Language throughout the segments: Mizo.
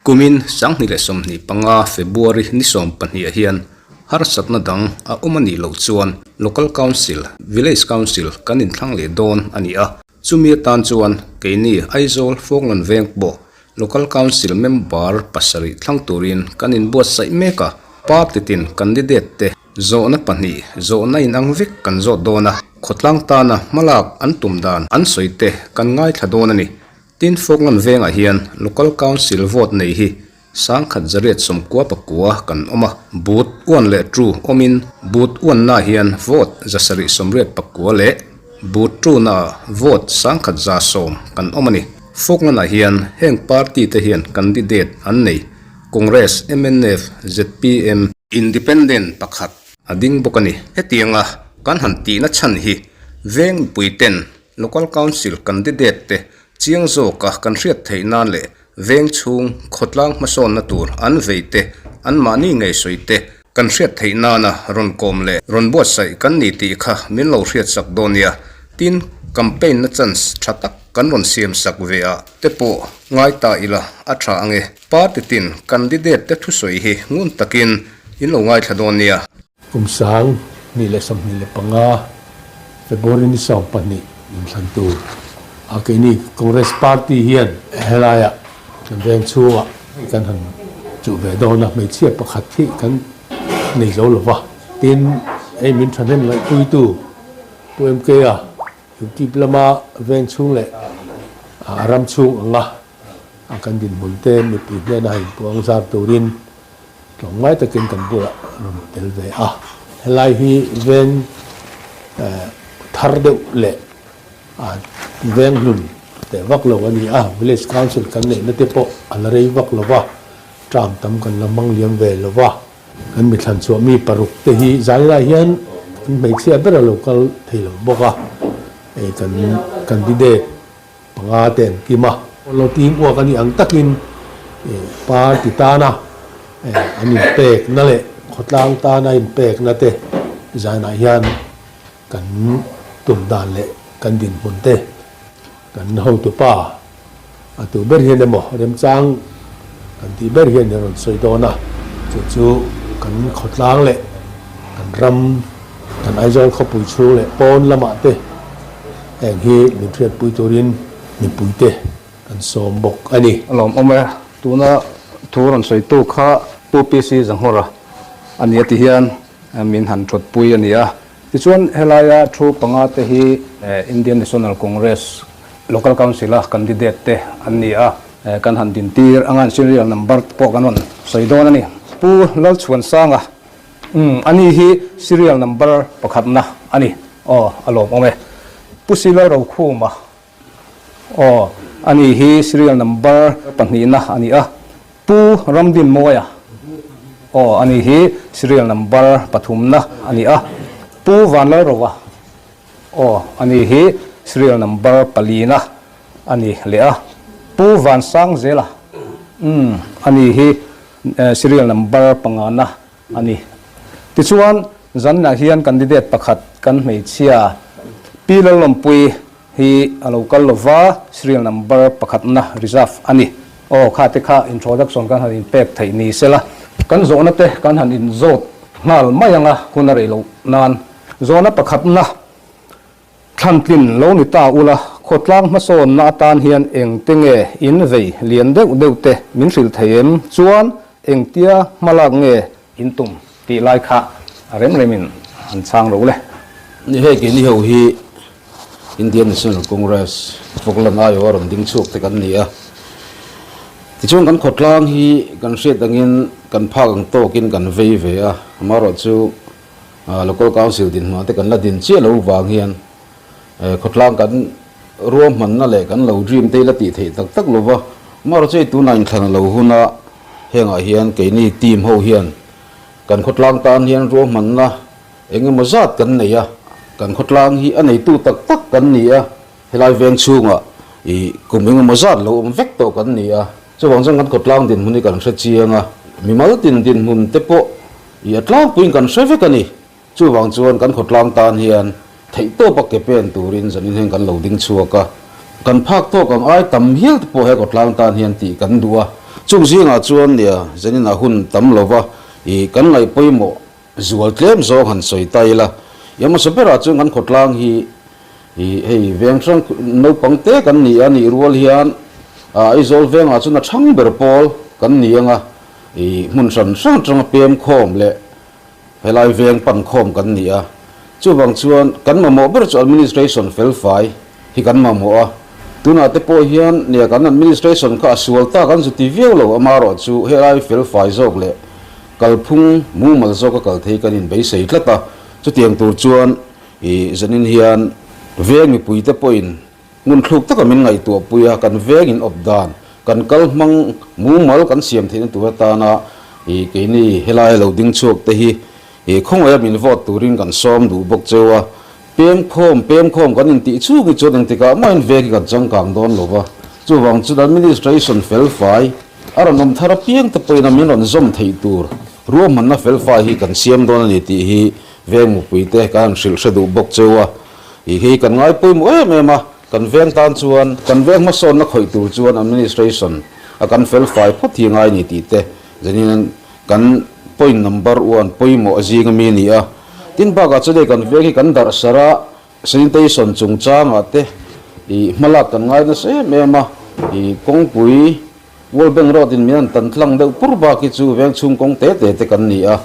Kumin 2025 February ni 12 ah hian harsatna dang a awm a nih loh chuan Local Council, Village Council kan inthlang leh dawn a ni a. Chumi atan chuan keini Aizawl Falkland Veng pawh Local Council member pasarih thlang turin kan inbuatsaih mek a, party tin candidate te zawhna pahnih zawhna inang vek kan zawt dawn a, khawtlang tana hmalak an tum dan an sawi te kan ngaithla dawn a ni. Tin, Falkland vengah hian Local Council vote nei hi 1199 kan awm a, booth uan leh two awmin booth uannaah hian vote 789 leh booth two-naah vote 1110 kan awm a ni. Falkland-ah hian heng party te hian candidate an nei, Congress, mnf, zpm, Independent pakhat a ding bawk a ni. Hetianga kan han tihna chhan hi veng mipuiten Local Council candidate te chiang zawka kan hriat theih nan leh veng chhung khawtlang hmasawnna tur an vei te, an mahni ngei sawi te kan hriat theih nana rawn kawm leh rawn buatsaih kan ni tih kha min lo hriatsak dawn nia. Tin, campaign na chance tha tak kan rawn siamsak ve ah te pawh ngai ta ila a tha ange. Party tin candidate te thusawi hi ngun takin in lo ngaithla dawn nia. Kum 2025 February ni 12 inthlan tur a keini Congress Party hian helaiah kan veng chhungah kan han chuh ve dawn a, hmeichhia pakhat hi kan nei zo lo va. Tin, hei min thahnem ngaihpuitu Pu MK-a Ukip lama veng chhung leh a ram chhung anga a kan dinhmun te mipui hnena inpuang zar turin Tlawmngai takin kan bulah rawn tel ve a. Helai hi veng thar deuh leh veng hlun teh vak lo a ni a, Village Council kan neihna te pawh a la rei vak lo va, term tam kan la hmang liam ve lo va. Kan mithlan chhuah mi paruk te hi zai lai hian kan hmeichhia ber a lo kal thei lo bawk a, hei kan candidate Panga te an kim a. Lo team uak a nih ang takin party tana an inpekna leh khawtlang tana inpekna te zanah hian kan tum dan leh kan dinhmun te kan hotupa a tu ber hian emaw remchang kan tih ber hian i rawn sawi dawn a, chu chu kan khawtlang leh kan ram, kan Aizawl khawpui chhung leh pawn lamah te heng hi min hriatpui turin mipuite kan sawm bawk a ni. A lawmawm e, tuna thu rawn sawitu kha Pu PC Zanghawra a ni a ti hian min han thawtpui a ni a. Tichuan helaia thu panga te hi Indian National Congress Local Council a candidate te an ni a. Kan han din tir anga an serial number te pawh kan rawn sawi dawn a ni. Pu Lalchhuansanga, Umm, ani hi serial number pakhatna a ni. Aw, a lawmawm e. Pu Silalrokhuma, Aw, ani hi serial number pahnihna a ni a. Pu Ramdinmawia, Aw, ani hi serial number pathumna a ni a. Pu Vanlalrova, Aw, ani hi serial number palina a ni leh a. Pu Vansangzela, Umm, ani hi serial number pangana a ni. Tichuan, zanah hian candidate pakhat kan hmeichhia Pi Lalawmpui hi a lo kal lova, serial number pakhatna reserve a ni. Aw, kha te kha introduction kan han inpek theih ni sela, kan zawhna te kan han inzawt nghal mai ang a, hun a rei loh nan. Zawhna pakhatna Thlantlin lo ni ta ula, khawtlang hmasawnna atan hian engte nge in vei lian deuh deuh te min hrilh thei em? Chuan engtia hmalak nge in tum tih lai kha a rem remin an chhang ro le. Ni hei keini ho hi Indian National Congress Falkland aiawh a rawn ding chhuak te kan ni a. Tichuan kan khawtlang hi kan hriat angin kan phak ang tawkin kan vei ve a, amaherawhchu Local Council dinhmunah te kan la din chiah lo vang hian khawtlang kan ruahmanna leh kan lo dream te hi la tih theih tak tak lo va. Amaherawhchu hei tunah inthlan a lo hun a, hengah hian keini team ho hian kan khawtlang tan hian ruahmanna eng emaw zat kan nei a, kan khawtlang hi a neitu tak tak kan ni a, helai veng chhungah ih kum eng emaw zat lo awm vek tawh kan ni a, chuvang chuan kan khawtlang dinhmun hi kan hre chiang a, mimal tin dinhmun te pawh I a tlangpuiin kan hre vek a ni. Chuvang chuan kan khawtlang tan hian Theihtawpa ke pen turin zanin hian kan lo ding chhuak a, kan phak tawk ang ai tam hial te pawh he kawtlang tan hian tih kan duh a. Chung zingah chuan nia zanin ah hun tam lova ih kan ngaih pawimawh zual tlem zawng han sawi ta ila. I hmasa berah chuan kan khawtlang hi ih hei veng hrang naupang te kan ni a nih rual hian Aizawl vengah chuan a thang ber pawl kan ni ang a, ih hmun hran hrang atanga pem khawm leh Helai veng pan khawm kan ni a, chuvang chuan kan mamawh ber chu administration felfai hi kan mamawh a. Tunah te pawh hian nia kan administration kha a sual ta kan zu ti viau lo, amarawh chu helai felfai zawk leh kalphung mumal zawka kal thei kan inbeisei tlat a. Chutiang tur chuan i zanin hian veng mipuite pawhin Hmun thluk taka min ngaihtuah pui a, kan veng in awp dan, kan kal hmang mumal kan siam theihna tur atana ih keini helaia lo ding chhuak te hi ih khawngaih a min vote turin kan sawm duh bawk cheu a. Pem khawm, pem khawm kan intih chhung hi chuan engtikah mahin veng hi kan changkang dawn lo va. Chuvang chuan administration felfai a rawn awm thar apiang te pawhin a min rawn zawm theih tur ruahmanna felfai hi kan siam dawn a ni tih hi veng mupui te kan han hrilh hre duh bawk cheu a. Ih hi kan ngai pawimawh em em a, kan veng tan chuan kan veng hmasawnna khawih tur chuan administration a kan fel fai phawt hi ngai ni tih te zanin kan point number one pawimawh zing ami a ni a. Tin bakah chuan hei kan veng hi kan darh sarh a, sanitation chungchangah te ih hmalak kan ngai nasa em em a, ih kawngpui World Bank Road in min an tan tlang deuh pur bak hi chu veng chhung kawng te te te kan ni a,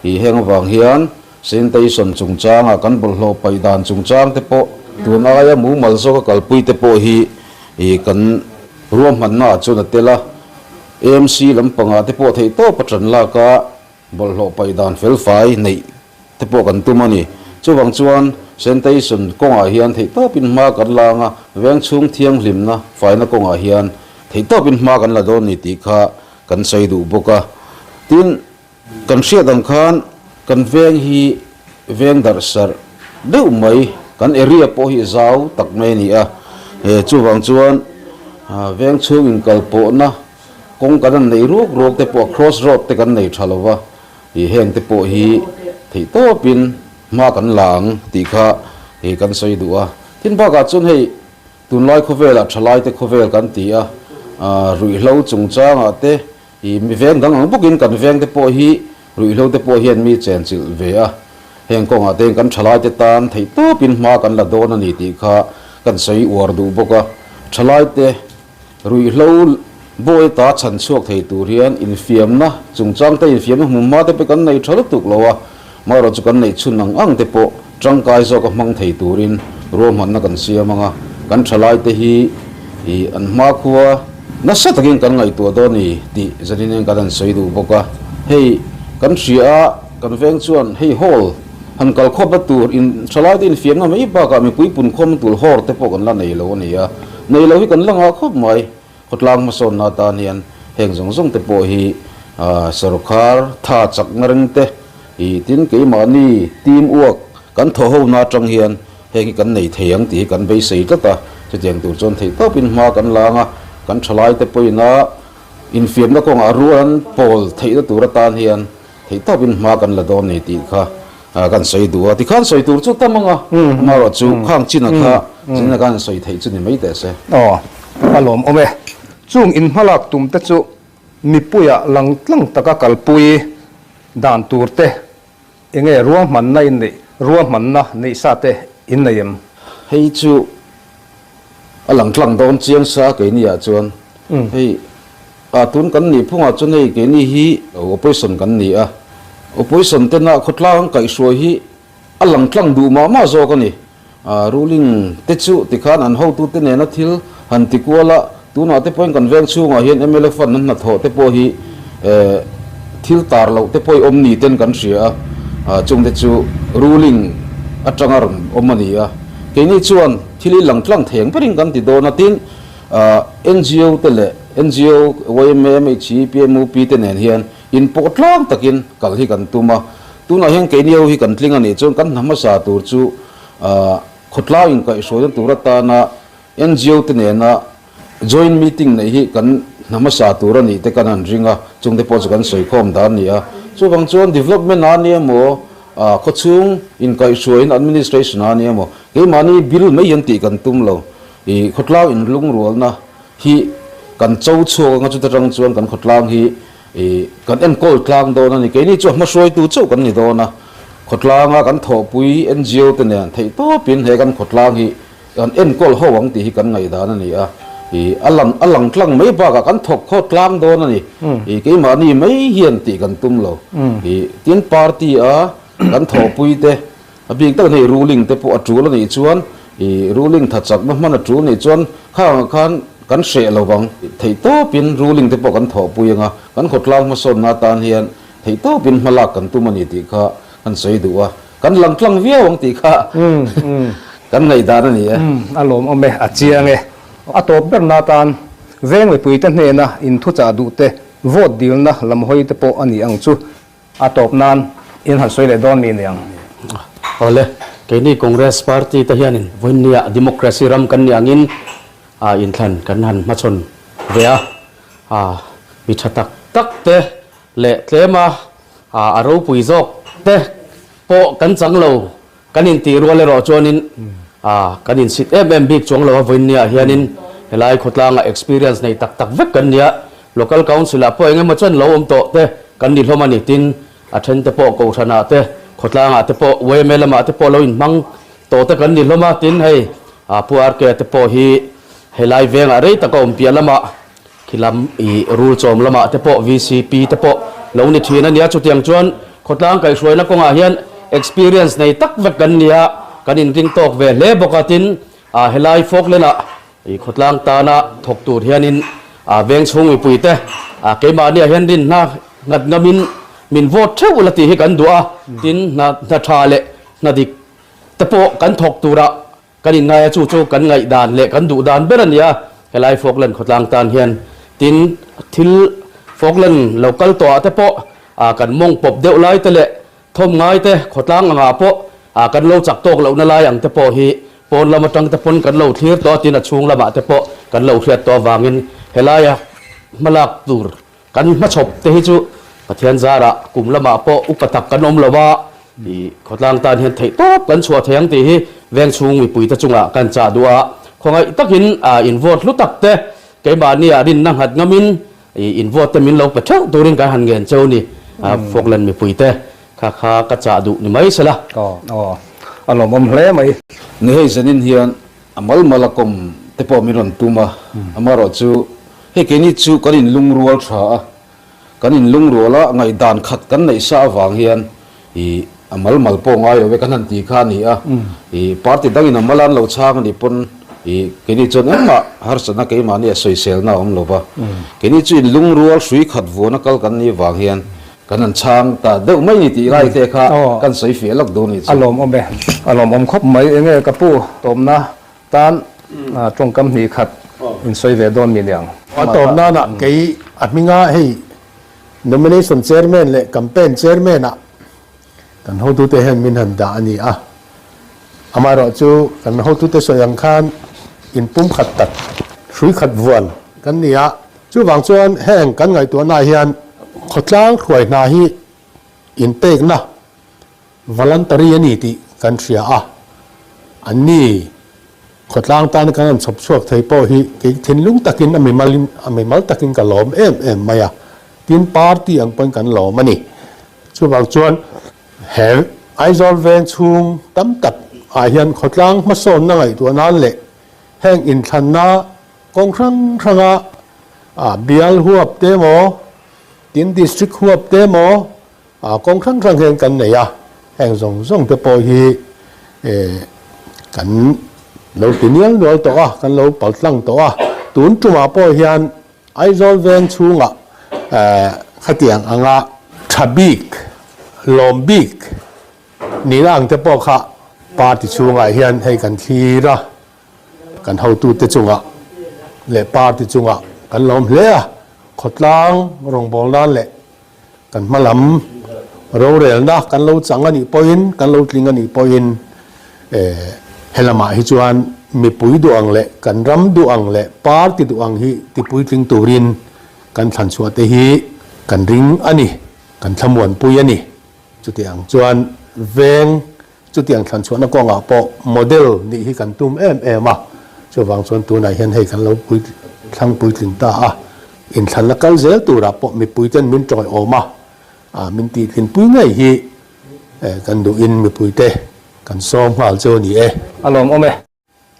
ih heng avang hian Sanitation chungchanga kan bawlhhlawh paih dan chungchang te pawh tun aia mumal zawka kalpui te pawh hi ih kan ruahmanna ah chuan a tel a, AMC lampangah te pawh theihtawp a tan lak a, bawlhhlawh paih dan felfai neih te pawh kan tum a ni. Chuvang chuan sanitation kawngah hian theihtawpin hma kan la ang a, veng chhung thianghlimna faina kawngah hian theihtawpin hma kan la dawn ni tih kha kan sawi duh bawk a. Tin, Kan hriat ang khan kan veng hi veng darh sarh deuh mai, kan area pawh hi zau tak mai a ni a. Chuvang chuan veng chhung inkalpawhna kawng kan han neih ruak ruak te pawh cross road te kan nei tha lo va, heng te pawh hi theihtawpin hma kan la ang tih kha kan sawi duh a. Tin bakah chuan hei tunlai khawvelah thalaite khawvel kan ti a, ruihhlo chungchangah te I mi veng dang ang bawkin kan veng te pawh hi ruihhlo te pawh hian mi chenchilh ve a, heng kawngah te hian kan thalai te tan theihtawpin hma kan la dawn a ni tih kha kan sawi uar duh bawk a. Thalai te ruihhlo bawi ta chhan chhuak thei tur hian infiamna chungchang te infiamna hmu hma te pawh kan nei tha lutuk lo a, Marawh chu kan neih chhun ang ang te pawh tangkai zawka hmang thei turin ruahmanna kan siam ang a, kan thalaite hi ih an hmakhua nasa takin kan ngaihtuah dawn ni tih zanin kan han sawi duh bawk a. Hei kan hria a, kan veng chuan hei hall han kal khawpna tur in thalaite infiamna mai bakah mipui pun khawmna tur hall te pawh kan la nei lo a ni a, nei lo hi kan la ngah khawp mai. Khawtlang hmasawnna atan hian heng zawng zawng te pawh hi sawrkar tha chakna ring te ih tin keimahni team work kan thaw ho na atang hian heng hi kan nei thei ang tih hi kan beisei tlat a, chutiang tur chuan theih tawpin hma kan lang a, kan thalai te pawhin a infiamna kawngah rual an pawl theihna tur atan hian theih tawpin hma kan la dawn ni tih kha kan sawi duh a, tikhan sawi tur chu tam ang a, amaherawh chu khang china kha china khan sawi theih chu ni mai teh se. Aw, a lawmawm e. Chung inhmalak tum te chu mipuia lang tlang taka kalpui dan tur te enge ruahmanna in neih, ruahmanna neih sa te in nei em? Hei chu a lang tlang dawn chiang sa keini ah chuan hei Ah tun kan nih phungah chuan hei keini hi opposition kan ni a, opposition tena khawtlang kaihhruai hi a lang tlang duh mah mah zawk a ni. Ah ruling te chu tikhan an hotute nena thil han ti kual a, tunah te pawhin kan veng chhungah hian mla fund an hnathawh te pawh hi eh thil tar loh te pawh hi awm ni ten kan hria a, ah chungte chu ruling atanga rawn awm a ni a. Keini chuan thil hi lang tlang theng berin kan ti dawn a, tin NGO te leh NGO, yma, MHE, PMUP te nen hian inpawh tlang takin kal hi kan tum a. Tunah hian keini ho hi kan tling a nih chuan kan hna hmasa tur chu khawtlang inkaihhruaina tur atana NGO te nena joint meeting neih hi kan hna hmasa tur a nih te kan han ring a, chungte pawh chu kan sawikhawm dan a ni a. Chuvang chuan development a nia maw? Khawchhung inkaihhruaiin administration a nia maw? Keimahni bill mai hian tih kan tum lo. I khawtlang inlungrualna hi kan cho chhuak anga chuta tang chuan kan khawtlang hi i kan enkawl tlang dawn a ni. Keini chu a hmahruaitu chauh kan ni dawn a. Khawtlanga kan thawhpui NGO te nen theihtawpin he kan khawtlang hi Kan enkawl ho ang tih hi kan ngaihdan a ni a, ih a lang a lang tlang mai bakah kan thawk khaw tlang dawn a ni. Ih keimahni mai hian tih kan tum lo. Ih tin party a kan thawhpui te a bik takin hei ruling te pawh a tul a nih chuan ih ruling tha chakna hman a tul nih chuan khangah khan kan hreh lo vang. Theihtawpin ruling te pawh kan thawhpui anga kan khawtlang hmasawnna atan hian theihtawpin hmalak kan tum a ni tih kha kan sawi duh a. Kan lang tlang viau ang tih kha kan ngaihdan a ni e. A lawmawm e, a chiang e. A tawp ber na tan veng mipuite hnena inthuchah duhte vote dilna lam hawi te pawh a ni ang chu. A tawp nan in han sawi leh dawn mi ni ang. Awle, keini Congress party te hianin vawiinnia democracy ram kan nih angin inthlan kan han hmachhawn ve a, mi tha tak tak te leh tlema A ropui zawk te pawh kan chang lo, kan intih rual erawh chuanin kan insit em em bik chuang lo a vawiinniah hianin helai khawtlanga experience nei tak tak vek kan nia, Local Council ah pawh eng emaw chuan lo awm tawh te kan ni hlawm a ni, tin a then te pawh Kohhranah te khawtlangah te pawh yma lamah te pawh lo inhmang tawh te kan ni hlawm a, tin hei Pu RK te pawh hi helai vengah rei taka awm piah lamah Khi lam i rul chawm lamah te pawh VCP te pawh lo ni thin a nia. Chutiang chuan khawtlang kaihhruaina kawngah hian experience nei tak vek kan nia, kan inring tawk ve hle bawk a. Tin, helai Falkland ah i khawtlang tana thawk tur hianin veng chhung mipui te keimahniah hian rinna nghat ngamin min vote theuh ula tih hi kan duh a. Tin, hna tha leh hna dik te pawh kan thawk turah Kan inngai a, chu chu kan ngaihdan leh kan duh dan ber a ni a, helai Falkland khawtlang tan hian. Tin, thil Falkland lo kal tawh ah te pawh kan mawng pawp deuh lai te leh thawm ngai te khawtlang angah pawh kan lo chak tawk lohna lai ang te pawh hi pawn lam atang te pawn kan lo thlir tawh a, tin a chhung lamah te pawh kan lo hriat tawh avangin helaia hmalak tur Kan hmachhawp te hi chu Pathian zarah kum lamah pawh upa tak kan awm lo a, i khawtlang tan hian theih tawp kan chhuah thei ang tih hi veng chhung mipuite chungah kan chah duh a. Khawngaih takin in vote hlu tak te keimahni ah rinna nghat ngamin i in vote te min lo pe theuh turin kan han ngen cheu ni Falkland mipuite kha kha ka chah duh ni mai sela. Aw aw a lawmawm hle mai. Ni hei zanin hian A mal mal a kawm te pawh min rawn tum a, amaherawhchu hei keini chu kan inlungrual tha a, kan inlungrual a, ngaihdan khat kan neih sa avang hian ih a mal mal pawh ngai lo e kan han ti kha a ni a, ih party dangin a mal an lo chhang a nih pawn ih keini chuan engmah harsatna keimahni a sawiselna a awm lo va, keini chu inlungrual hrui khat vuana kal kan nih vang hian Kan han chhang ta deuh mai ni tih lai te kha kan sawi fiah lawk dawn ni chu. A lawmawm e, a lawmawm khawp mai. Enge ka pu tawpna tan tawngkam hnih khat in sawi ve dawn mi niang. A tawp nana kei a hminga hei Nomination Chairman leh Campaign Chairman ah kan hotute hian min han dah a ni a. Amaherawhchu kan hotute sawi ang khan inpumkhat tak, hrui khat vuan kan ni a. Chuvang chuan heng kan ngaihtuahnaah hian khawtlang hruai hna hi inpekna voluntary a ni tih kan hria a, anni khawtlang tana kan rawn chhawp chhuak thei pawh hi kei thinlung takin a mimalin a mimal takin ka lawm em em mai a, tin party ang pawhin kan lawm a ni. Chuvang chuan he Aizawl veng chhung tam tak ah hian khawtlang hmasawnna ngaihtuah nan leh heng inthlanna Kawng hrang hranga bial huap te emaw, tin district huap te emaw kawng hrang hrang hian kan nei a, heng zawng zawng te pawh hi kan lo ti nial nual tawh a, kan lo pal tlang tawh a. Tun tumah pawh hian Aizawl veng chhungah khatiang anga tha bik, lawm bik nihna ang te pawh kha party chhungah hian hei kan thlir a. Kan hotute chungah leh party chungah kan lawm hle a, khawtlang rawngbâwl nan leh kan hma lam rorelna kan lo chang a nih pawhin, kan lo tling a nih pawhin he lamah hi chuan mipui duh ang leh kan ram duh ang leh party duh ang hi tipuitling turin kan thlanchhuah te hi kan ring a ni, kan thlamuanpui a ni. Chutiang chuan. veng chutiang thlan chhuahna kawngah pawh model nih hi kan tum em em a, chuvang chuan tunah hian hei kan lo thlang puitling ta a, inthlanna kal zel turah pawh mipuiten min tawiawm a, min tihtlinpui ngei hi kan duhin mipuite kan sawm nghal chu a ni e. A lawmawm e.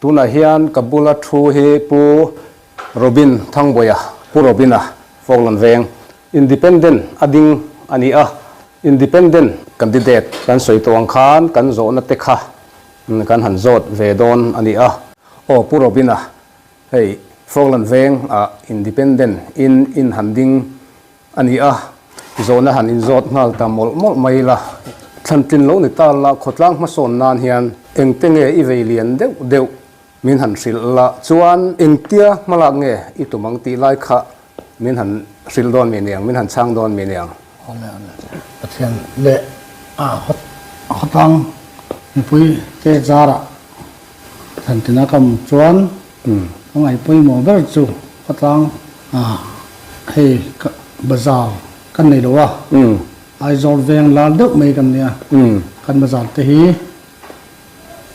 Tunah hian ka bula thu hi Pu Robin Thangbuaia, Pu Robina, Falkland Veng, Independent a ding a ni a, Independent candidate kan sawi tawh ang khan kan zawhna te kha kan han zawt ve dawn a ni a. Aw Pu Robina, hei Falkland Veng ah Independent in in han ding A ni a, zawhna han inzawt nghal ta mawlh mawlh mai la, thlantlin lo ni ta la khawtlang hmasawn nan hian engte nge i vei lian deuh deuh min han hrilh la chuan engtia hmalak nge i tum ang tih lai kha min han hrilh dawn mi niang, min han chhang dawn mi niang. Awle awle Pathian leh a khawtlang mipui te zarah Thlantina ka awm chuan ka ngaih pawimawh ber chu khawtlang hei bazar kan nei lo a, Aizawl veng lal deuh mai kan nia, kan bazar te hi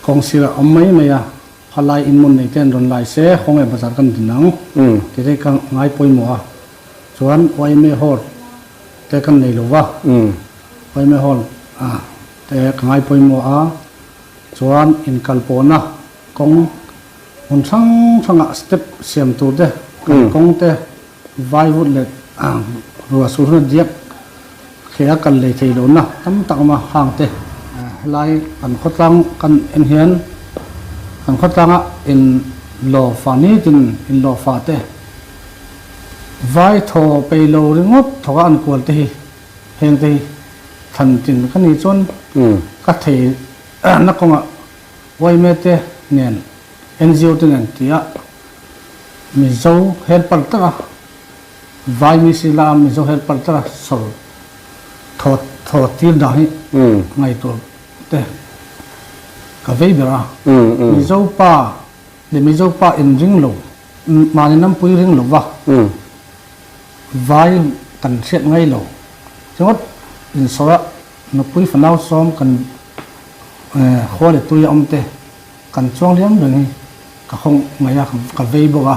kawng sirah awm mai mai a, khalai inhmun nei te an rawn lai se khawnge bazar kan din ang tih te hi ka ngai pawimawh a, chuan yma hall te kan nei lo va, yma hall te ka ngai pawimawh a. Chuan inkalpawhna kawng hmun hrang hrangah step siam tur te, kan kawng te vaivut leh ruah sur huna diak khi a kal lei thei lohna tam tak awm a, hang te. Helai kan khawtlang kan en hian kan khawtlanga in lawfa nitin in lawfa te vai thaw peih lo ringawt thawka an kual te hi Heng te hi thlan tin ka nih chuan ka thei na kawngah yma te nen NGO te nen tia Mizo helper taka vai mi si la Mizo helper taka sawr thaw thaw tir dan hi ngaihtuah te ka vei ber a. Mizo pa leh Mizo pa inring lo mahni nampui ring lo va. Vai kan hriat ngai lo. Chungawt insawrah nupui fanau sawm kan khua leh tui a awm te kan chuang liam reng hi ka khawng ngaih a, ka vei bawk a,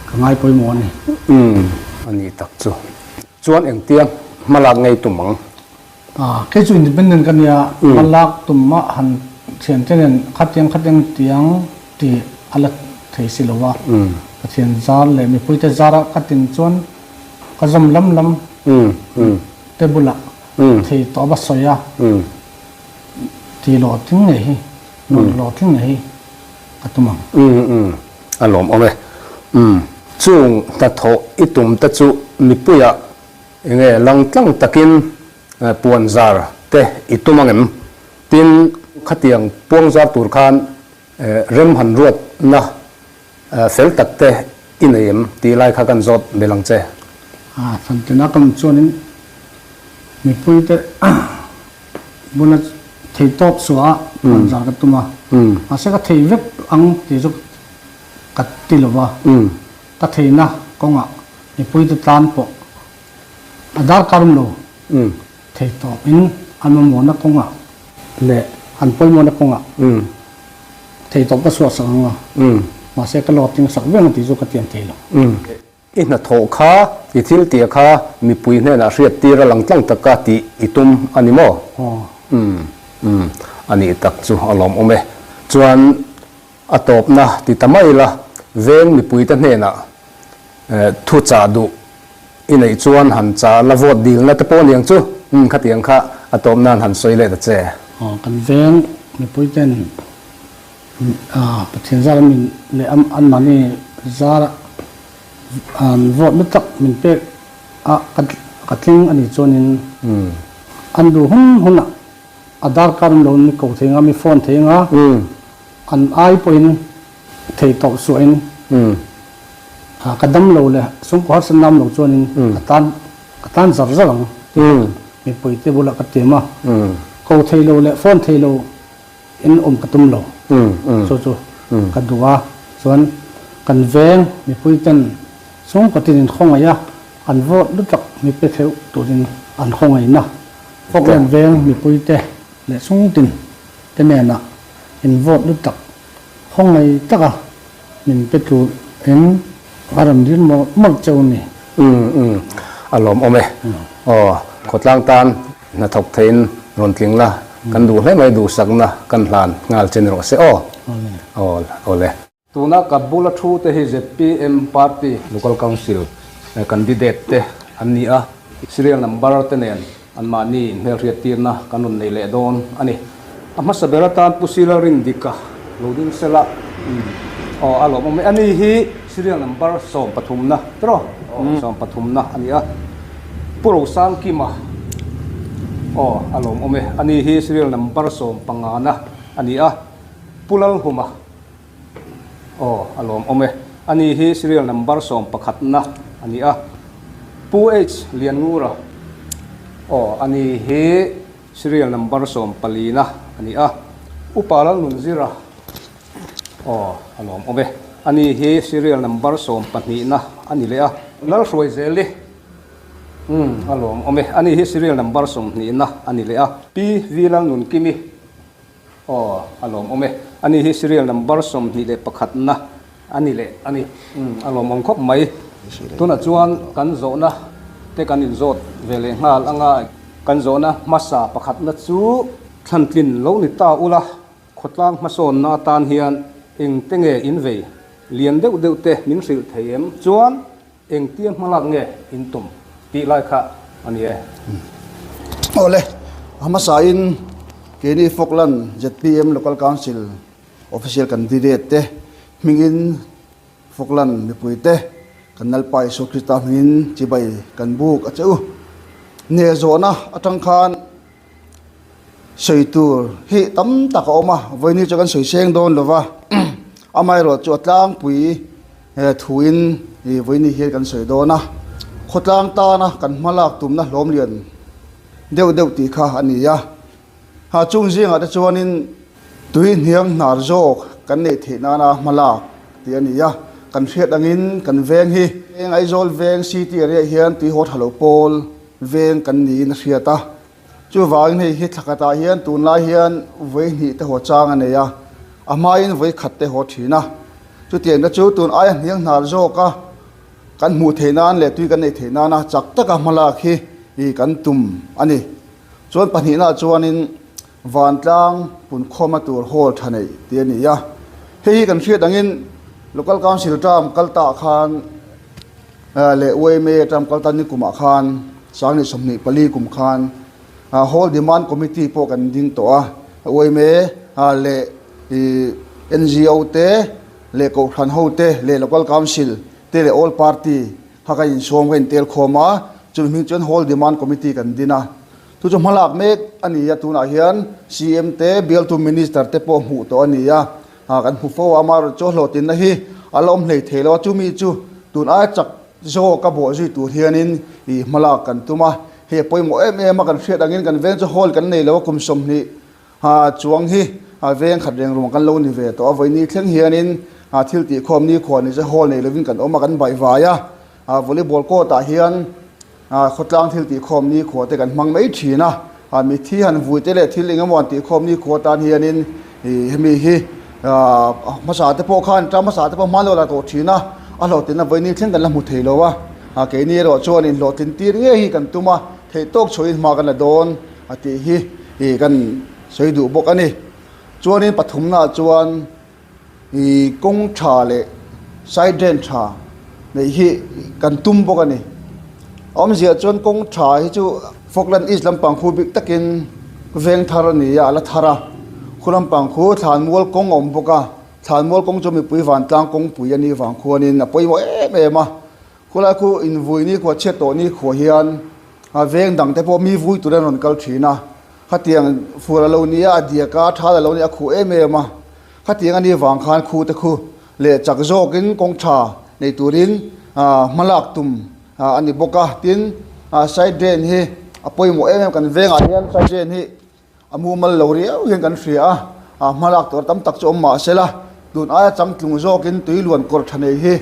ka ngai pawimawh a ni. A ni tak chu. Chuan engtia hmalak ngei tum ang? Kei chu independent ka nia, hmalak tum mah han thian te nen khatiang khatiang tiang tih a la thei si lo a, Pathian zar leh mipuite zara ka tin chuan ka zawm lam lam te bulah thei tawp a sawi a, ti hlawhtling ngei hi, nawr hlawhtling ngei hi ka tum ang. A lawmawm e. Chung hnathawh i tum te chu mipuiah Enge langtlang takin puanzar te i tum ang em? Tin, khatiang puangzar tur khan rem han ruatna fel tak te i nei em tih lai kha kan zawt belh ang che. Thantina ka awm chuanin mipuite bula thei tawp suah a puanzar ka tum a, mahse ka thei vek ang tih chu ka ti lo va, ka theihna kawngah Mipuite tan pawh a darkar awm lo thei tawpin an mamawhna kawngah leh an pawimawhna kawngah thei tawp ka chhuahsak ang a, mahse ka lawt ting sak veng a tih chu ka tiam thei lo. I hnathawh kha, i thil tia kha mipui hnenah hriattir a lang tlang taka tih i tum a ni maw? Umm, a nih tak chu a lawmawm e. Chuan A tawpna ti ta mai la, veng mipuite hnenah thu chah duh i neih chuan han chah la vote dilna te pawh aniang chu, umm khatiang kha a tawp nan han sawi leh ta che. Aw kan veng mipuiten Pathian zara min leh anmahni zara an vote na tak min pek a ka tling a nih chuanin an duh hun hunah a darkar an lo ni ko thei anga mi phone thei anga an ai pawhin thei tawh suahin ka dam lo leh chhungkaw harsat nam lo chuanin ka tan ka tan zar zar ang tih mipui te bulah ka tiam a, ko thei lo leh phone thei lo in awm ka tum lo chu chu ka duh a, chuan kan veng mipui ten chhungkaw tin in khawngaih a an vote lutak mi pe theuh turin an khawngaihna Falkland veng mipui te. leh chhungtin te nena in vote lu tak khawngaih taka min pe tur in a rawn dil mawlh mawlh cheu ni. Umm umm a lawm awm e. Aw khawtlang tan hnathawk theiin rawn tling la kan duh hle mai duhsakna kan hlan nghal che ni rawh se aw. Aw awle. Tuna ka bula thu te hi zpm party local council candidate te an ni a, serial number te nen anmahni inhmelhriat tirna kan rawn nei leh dawn a ni. A hmasa ber atan Pu Sila Rindika lo ding sela aw a lawmawm e. Ani hi serial number sawmpathumna tiraw? Sawmpathumna a ni a. Pu Rosangkima aw a lawmawm e. Ani hi serial number sawmpangana a ni a. Pu Lalhuma. Aw, a lawmawm e. Ani hi serial number sawmpakhatna a ni a. Pu H Lianngura, aw, ani hi serial number sawmpalina a ni a. Upa Lalnunzira, aw, a lawmawm e. Ani hi serial number sawmpahnihna a ni leh a. Lalhruaizeli, umm, a lawmawm e. Ani hi serial number sawmhnihna a ni leh a. Pi V Lalnunkimi, Aw, a lawmawm e. Ani hi serial number 21 na a ni leh a ni. Umm, a lawmawm khawp mai. Tunah chuan kan zawhna te kan inzawt ve leh nghal anga kan zawhna hmasa pakhatna chu thlantlin lo ni ta ula, khawtlang hmasawnna atan hian engte nge in vei lian deuh deuh te min hrilh thei em? Chuan Engtia hmalak nge in tum tih lai kha a ni e. Awle, a hmasain keini Falkland zpm Local Council Official Candidate te hmingin Falkland mipuite kan Lalpa Isua Krista hmingin chibai kan buk a che u. Nehzawhna atang khan Sawi tur hi tam tak a awm a, vawiin chu kan sawi seng dawn lo va, amaherawh chu a tlangpui thuin vawiin hian kan sawi dawn a, khawtlang tana kan hma lak tumna hlawm lian deuh deuh tih kha a ni a, ha chung zingah te chuanin tui hniang hnar zawk kan neih theih nana hma lak tih a ni a, kan hriat angin kan veng hi Aizawl veng city area hian tuihaw tha lo pawl veng kan niin a hriat a. Chuvangin hei hi thla khatah hian tunlai hian vawi hnih te haw chang a nei a, a hmain vawi khat te haw thin a. Chutiang te chu tun aia hniang hnar zawka kan hmuh theih nan leh tui kan neih theih nana chak taka hmalak hi kan tum a ni. Chuan pahnihnaah chuanin vantlang punkhawmna tur hall tha neih tih a ni a. Hei hi kan hriat angin Local Council term kal tah khan leh yma term kal tan nikumah khan 2024 kum khan Hall Demand Committee pawh kan ding tawh a, yma leh NGO te leh Kohhran ho te leh Local Council te leh All Party kha kan insawm kan intel khawm a, chumi hming chuan Hall Demand Committee kan din a. Chu chu hmalak mek a ni a, tunah hian CM te, bialtu Minister te pawh hmuh tawh a ni a, kan hmu fo a, amaherawhchu hlawhtlinna hi a la awm hlei thei lo a, chumi chu tun aia chak Zawk a bawh zui tur hianin ih hmalak kan tum a, hei a pawimawh em em a, kan hriat angin kan veng chu hall kan nei lo a, kum 20 chuang hi veng khat reng ruang kan lo ni ve tawh a, vawiini thleng hianin thil tihkhawm nikhua ni se hall nei lovin kan awm a, kan baihvai a, volleyball court ah hian Khawtlang thil tihkhawm nikhua te kan hmang mai thin a, mitthi han vui te leh thil eng emaw an tihkhawm nikhua tan hianin ih hemi hi hmasa te pawh khan ṭam hmasa te pawh hman lo la tawh thin a, a hlawhtlinna vawiin thleng kan la hmu thei lo a, keini erawh chuan inhlawhtlin tir ngei hi kan tum a, theih tawk chhuahin hma kan la dawn a tih hi ih kan sawi duh bawk a ni. Chuanin pathumnaah chuan. I kawng tha leh side drain tha neih hi kan tum bawk a ni. A awmzia chuan kawng tha hi chu Falkland East lampang khu bik takin veng thar a ni a, a la thar a. Khu lampang khu Thlanmual kawng a awm bawk a, Thlanmual kawng chu mipui vantlang kawngpui a nih vang khuanin a pawimawh em em a. Khulai khu invui ni khua chhiat tawh ni khua hian a veng dang te pawh mi vui tur an rawn kal thin a. Khatiang fur a lo ni a, a diak a, a thal a lo ni a, a khuh em em a. Khatiang a nih vang khan khu te khu leh chak zawkin kawng tha nei turin hmalak tum a ni bawk a. Tin, side drain hi a pawimawh em em kan vengah hian side drain hi a mumal lo riau hian kan hria a, hmalak tur tam tak chu awm mah sela tun aia changtlung zawkin tui luan kawr tha nei hi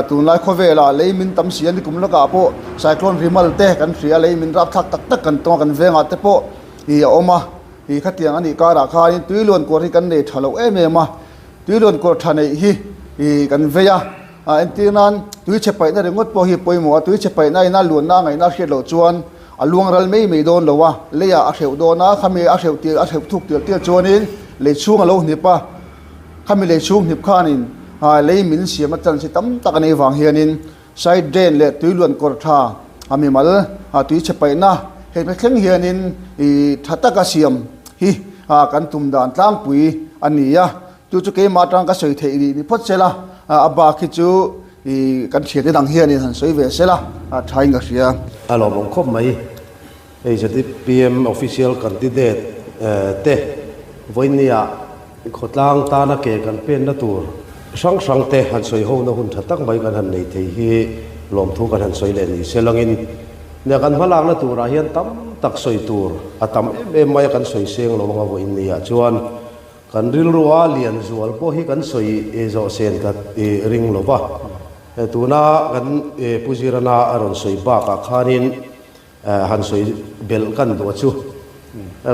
tunlai khawvelah lei min tam si a ni kum lakah pawh cyclone rimal te kan hria a, lei min rapthlak tak tak kan tawng a kan vengah te pawh ih a awm a. Ih khatiang a nih karah khanin tui luan kawr hi kan nei tha lo em em a, tui luan kawr tha neih hi ih kan vei a. A entir nan tui chhe paihna ringawt pawh hi pawimawh a, tui chhe paihna ina luanna a ngaihna a hriat loh chuan a luang ral mai mai dawn lo a, leiah a hreuh dawn a, khami a hreuh tir a hreuh thuk tir tir chuanin lei chhung a lo hnip a, khami lei chhung hnip khanin lei min siamna chance hi tam tak a nei vang hianin side drain leh tui luan kawr tha a mimal tui chhe paihna heng te thleng hianin ih tha taka siam hi kan tum dan tlangpui a ni a. Chu chu keimah atang ka sawi theih rih ni phawt sela, a bak hi chu kan thiante dang hianin han sawi ve sela thain ka hria. A lawmawm khawp mai. Hei ZPM official candidate te vawinia khawtlang tana ke kan penna tur hrang hrang te han sawi hona hun tha tak mai kan han nei thei hi lawmthu kan han sawi leh ni se langin nia kan hmalakna turah hian tam tak sawi tur a tam em em mai a kan sawi seng lo anga vawinia chuan Kan rilrua lian zual pawh hi kan sawi zawh sen ka ring lo va. Tuna kan Pu Zirana a rawn sawi bakah khanin han sawi belh kan duh a chu.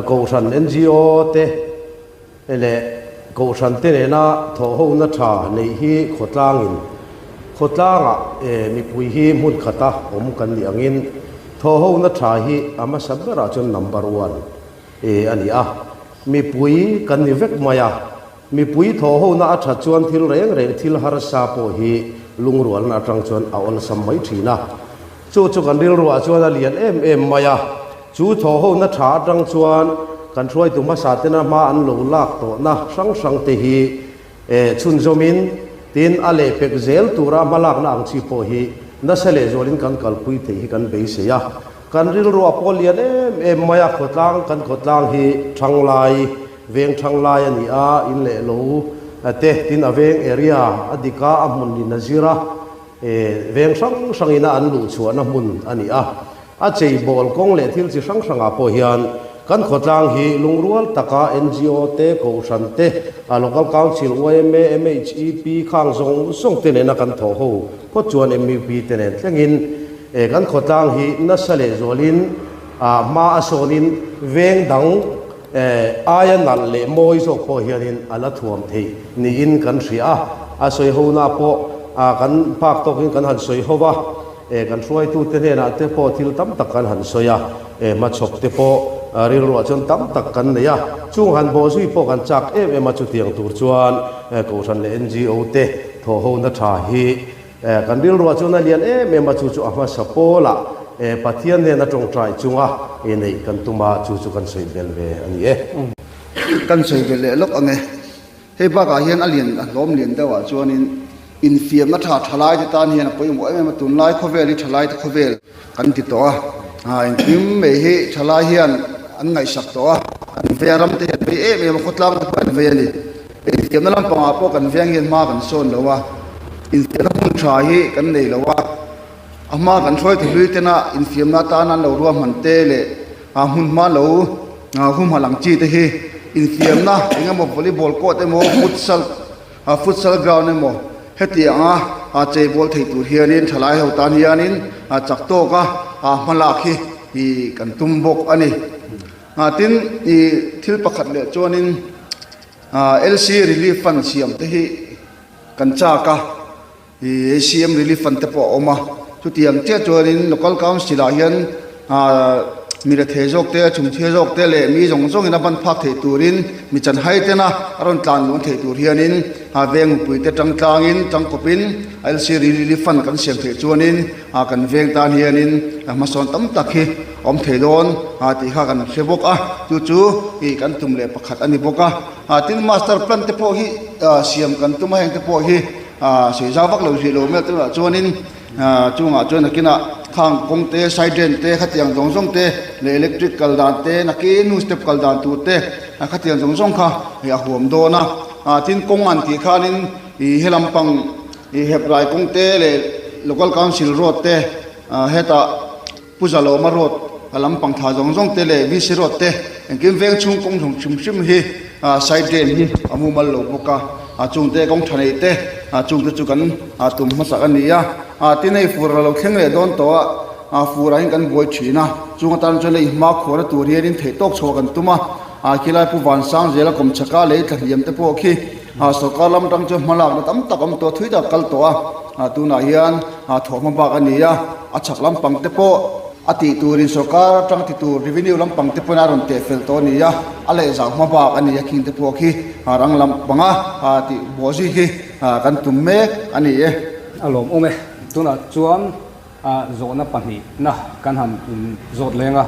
Kohhran NGO te leh Kohhran te nena thawhhona tha neih hi khawtlangin khawtlangah mipui hi hmun khata awm kan nih angin thawhhona tha hi a hmasa berah chuan number one a ni a. Mipui kan ni vek mai a, mipui thawhhona a that chuan thil reng reng thil harsa pawh hi lungrualna atang chuan a awlsam mai thin a. Chu chu kan rilruah chuan a lian em em mai a, chu thawhhona tha atang chuan kan hruaitu hmasa tena hma an lo lak tawhna hrang hrang te hi chhunzawmin tin a lehpek zel tura hmalakna ang chi pawh hi nasa lehzualin kan kalpui theih hi kan beisei a. Kan rilru a pawl lian em em mai a, khawtlang kan khawtlang hi Thanglai, veng Thanglai a ni a, in leh lo te tin a veng area a dik a, a hmun in a zir a, veng hrang hrang ina an luh chhuahna hmun a ni a. A cheibawl kawng leh thil chi hrang hrangah pawh hian kan khawtlang hi lungrual taka ngo te, Kohhran te, Local Council, yma, MHEP khang zawng zawng te nena kan thawh ho phawt chuan MUP te nen thlengin E kan khawtlang hi nasa leh zualin ah hma a sawnin veng dang e aia nalh leh mawi zawk pawh hianin a la thuam theih niin kan hria a, a sawi hona pawh ah kan phak tawkin kan han sawi ho va, e kan hruaitute hnenah te pawh thil tam tak kan han sawi a, e hmachhawp te pawh rilruah chuan tam tak kan nei a, chung han bawhzui pawh kan chak em em a chutiang tur chuan Kohhran leh ngo te thawhhona tha hi Kan rilruah chuan a lian em em a, chu chu a hmasa pawlah Pathian hnena tawngtai chunga neih kan tum a, chu chu kan sawi bel ve a ni e. Kan sawi ve leh lawk ang e. Hei bakah hian a lian a hlawm lian deuhah chuanin infiamna tha thalaite tan hian a pawimawh em em a, tunlai khawvel hi thalaite khawvel kan ti tawh a, engkim mai hi thalai hian an ngaihsak tawh a, an vei a, ramte hi an vei em em a, khawtlang te pawh an vei a ni. Infiamna lampangah pawh kan veng hian hma kan sawn lo a, infiamna hmun tha hi kan nei lo a, a hma kan hruai ti hlui tena infiamna atana an lo ruahman te leh a hmun hma lo humhalh ang chi te hi infiamna eng emaw volleyball court emaw futsal futsal ground emaw heti anga cheibawl thei tur hianin thalai ho tan hianin chak tawka hmalak hi kan tum bawk a ni. Tin, thil pakhat leh chuanin. LC Relief Fund siam te hi kan chak a, ACM Relief Fund te pawh a awm a, chutiang chiah chuanin Local Council ah hian mi rethei zawk te, chhumchhia zawk te leh mi zawng zawngin a ban phak theih turin mi chanhai tena a rawn tlan luan theih tur hianin veng mipui te tang tlangin tangkawpin LC Relief Fund kan siam theih chuanin kan veng tan hianin hmasawn tam tak hi a awm thei dawn tih kha kan hre bawk a, chu chu ih kan tum leh pakhat a ni bawk a. Tin master plan te pawh hi siam kan tum a, heng te pawh hi sawi zau vak lo hrih lo mai a tunah chuanin chungah chuan nakinah khang kawng te side drain te khatiang zawng zawng te leh electric kal dan te nakin hnu step kal dan tur te khatiang zawng zawng kha a huam dawn a. Tin kawng an tih khanin ih he lampang ih Heprai kawng te leh local council road te hetah Pu Zalawma road a lampang thla zawng zawng te leh VC road te engkim veng chhung kawng hlawm hrim hrim hi side drain hi a mumal lo bawk a, chungte kawng tha nei te chungte chu kan tum hmasak a ni a, tin hei fur a lo thleng leh dawn tawh a, fur ah hian kan buai thin a, chung atan chuan hei hma khuarna tur hianin theihtawk chhuah kan tum a. A khilai Pu Vansangzela kawmchhaka lei thlahliam te pawh khi sawrkar lam atang chuan hmalakna tam tak a awm tawh a, thui tak a kal tawh a, tunah hian thawhhma bak a ni a, a chhak lampang te pawh a tih turin sawrkar atang ti tur revenue lampang te pawhin a rawn teh fel tawh a ni a, a leh zau hma bak a ni a, khing te pawh khi rang lampanga tih buah zui khi kan tum mek a ni e. A lawmawm e, tunah chuan A zawhna pahnihna kan han in zawt leng a,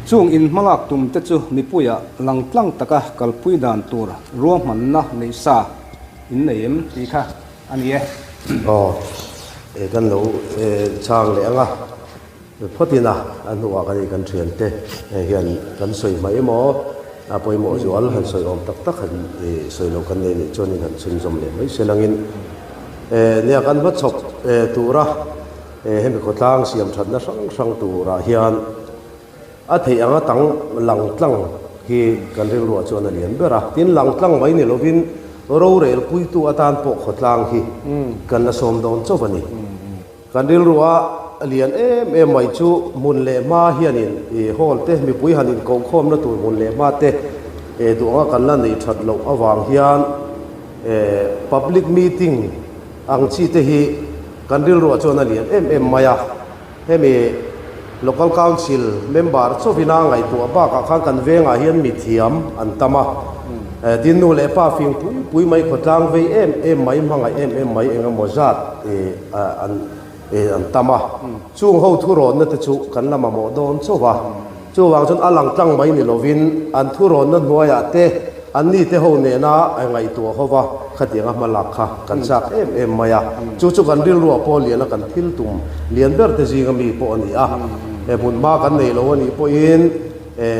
chung in hmalak tum te chu mipuiah lang tlang taka kalpui dan tur ruahmanna neih sa in nei em tih kha a ni e. Aw, e kan lo chang leh ang a, phawtin a, a hnuah kan kan thiante hian kan sawi hma emaw a pawimawh zual han sawi awm tak tak han sawi loh kan nei nih chuan in han chhunzawm leh mai se langin Nia kan hmachhawp tura hemi khawtlang siam thatna hrang hrang turah hian a theih anga tang lang tlang hi kan rilruah chuan a lian ber a. Tin, lang tlang mai ni lovin rorel puitu atan pawh khawtlang hi kan la sawm dawn chauh a ni. Kan rilrua lian em em mai chu hmun leh hma hianin hall te mipui han inkohkhawmna tur hmun leh hma te duh anga kan la neih that loh avang hian public meeting ang chi te hi kan rilruah chuan a lian em em mai a. Hemi Local Council member chauhina ngaihtuah bakah khan kan vengah hian mithiam an tam a. Tin nu leh pa fing pui pui mai khawtlang vei em em mai hmangaih em em mai eng emaw zat an an tam a. Chung ho thurawnna te chu kan la mamawh dawn chauh a. Chuvang chuan a lang tlang mai ni lovin an thurawnna hnuaiah te an ni te ho nena ngaihtuah ho va khatianga hma lak kha kan chak em em mai a. Chu chu kan rilruah pawh liana kan thil tum lian ber te zinga mi pawh a ni a. Hmun hma kan nei lo a nih pawhin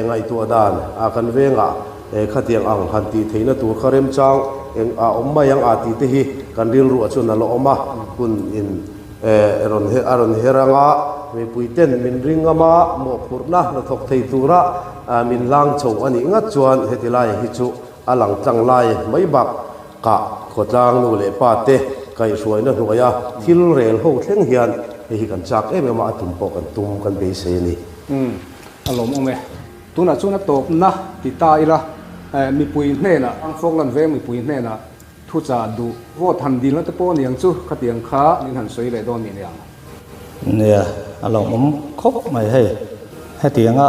ngaihtuah dan a kan vengah Khatiang ang han tih theihna tur kha remchang eng a awm mai ang a tih te hi kan rilruah chuan a la awm a, hun in rawn a rawn her ang a, mipui ten min ring ngam a, mawhphurhna hnathawk thei tura min hlang chho a nih ngat chuan heti lai hi chu a lang tlang lai mai bak kah khawtlang nu leh pa te kaihhruaina hnuaia thil rel ho thleng hian hei hi kan chak em em a, a tum pawh kan tum kan beisei a ni. Umm a lawmawm e. Tunah chuan a tawpna ti ta ila, mipui hnenah, Falkland veng mipui hnenah thuchah duh vote han dilna te pawh aniang chu khatiang kha min han sawi leh dawn ni aniang. Nia, a lawmawm khawp mai hei. Hetianga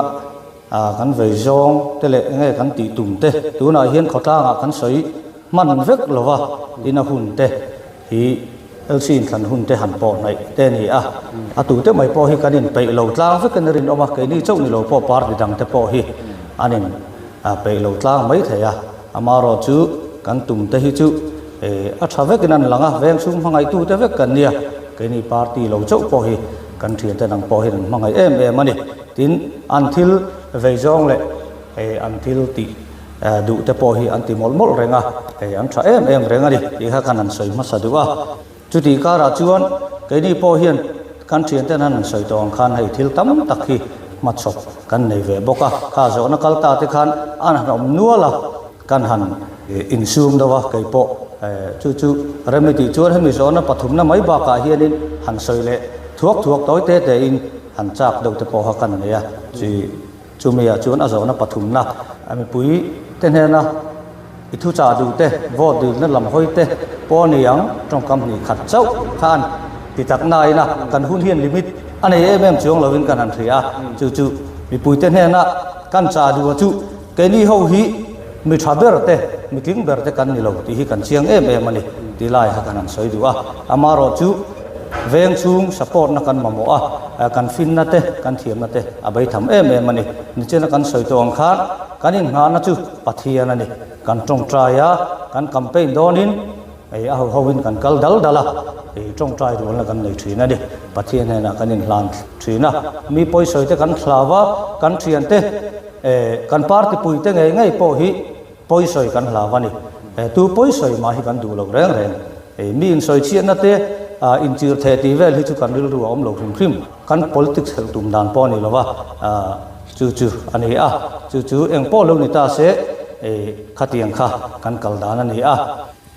kan vei zawng te leh enge kan tih tum te tunah hian khawtlangah kan sawi hman vek lova in a hun te hi LC inthlan hun te han pawh hnaih te a ni a, a tute mai pawh hi kan inpeih lo tlang vekin a rinawm a, keini chauh ni lo pawh party dang te pawh hi an in peih lo tlang mai thei a, amaherawh chu kan tum te hi chu a tha vekin an lang a, veng chhung hmangaihtu te vek kan nia, keini party lo chauh pawh hi kan thiante dang pawh hian an hmangaih em em a ni, tin an thil vei zawng leh an thil tih. Duh te pawh hi an ti mawlh mawlh reng a, hei an tha em em reng a ni tih kha kan han sawi hmasa duh a. Chutih karah chuan keini pawh hian kan thianten han han sawi tawh ang khan hei thil tam tak hi hmachhawp kan nei ve bawk a. Kha zawhna kal ta te khan an han awm nual a, kan han insum deuh a, kei pawh chu chu rem i tih chuan hemi zawhna pathumna mai bakah hianin han sawi leh thuak thuak tawi te tein han chak deuh te pawh kha kan nei a. Chi. Chumiah chuan a zawhna pathumna a mipui te hnena i thuchah duh te, vote dilna lam hawi te pawh a ni ang, tawngkam hnih khat chauh kha an ti tak nain a, kan hun hian limit a nei em em chuang lovin kan han hria a, chu chu mipui te hnena kan chah duh a chu keini ho hi mi tha ber te, mi tling ber te kan ni lo tih hi kan chiang em em a ni tih lai kha kan han sawi duh a, amaherawh chu veng chhung support na kan mamawh a, kan finna te, kan thiamna te a beitham em em a ni. Nichina kan sawi tawh ang khan kan inngahna chu Pathian a ni. Kan tawngtai a, kan campaign dawnin ei a ho hovin kan kal dal dal a, ei tawngtai rualna kan nei thin a ni. Pathian hnenah kan inhlan thin a, mi pawisawi te kan hlau a, kan thiante kan party puite ngei ngei pawh hi pawisawi kan hlau a ni. Tu pawisawi mah hi kan duh lo reng reng. Mi insawi chhiatna te inchirh theh tih vel hi chu kan rilru a awm lo hrim hrim. Kan politics helh tum dan pawh a ni lo va, chu chu a ni a, chu chu eng pawh lo ni ta se khatiang kha kan kal dan a ni a.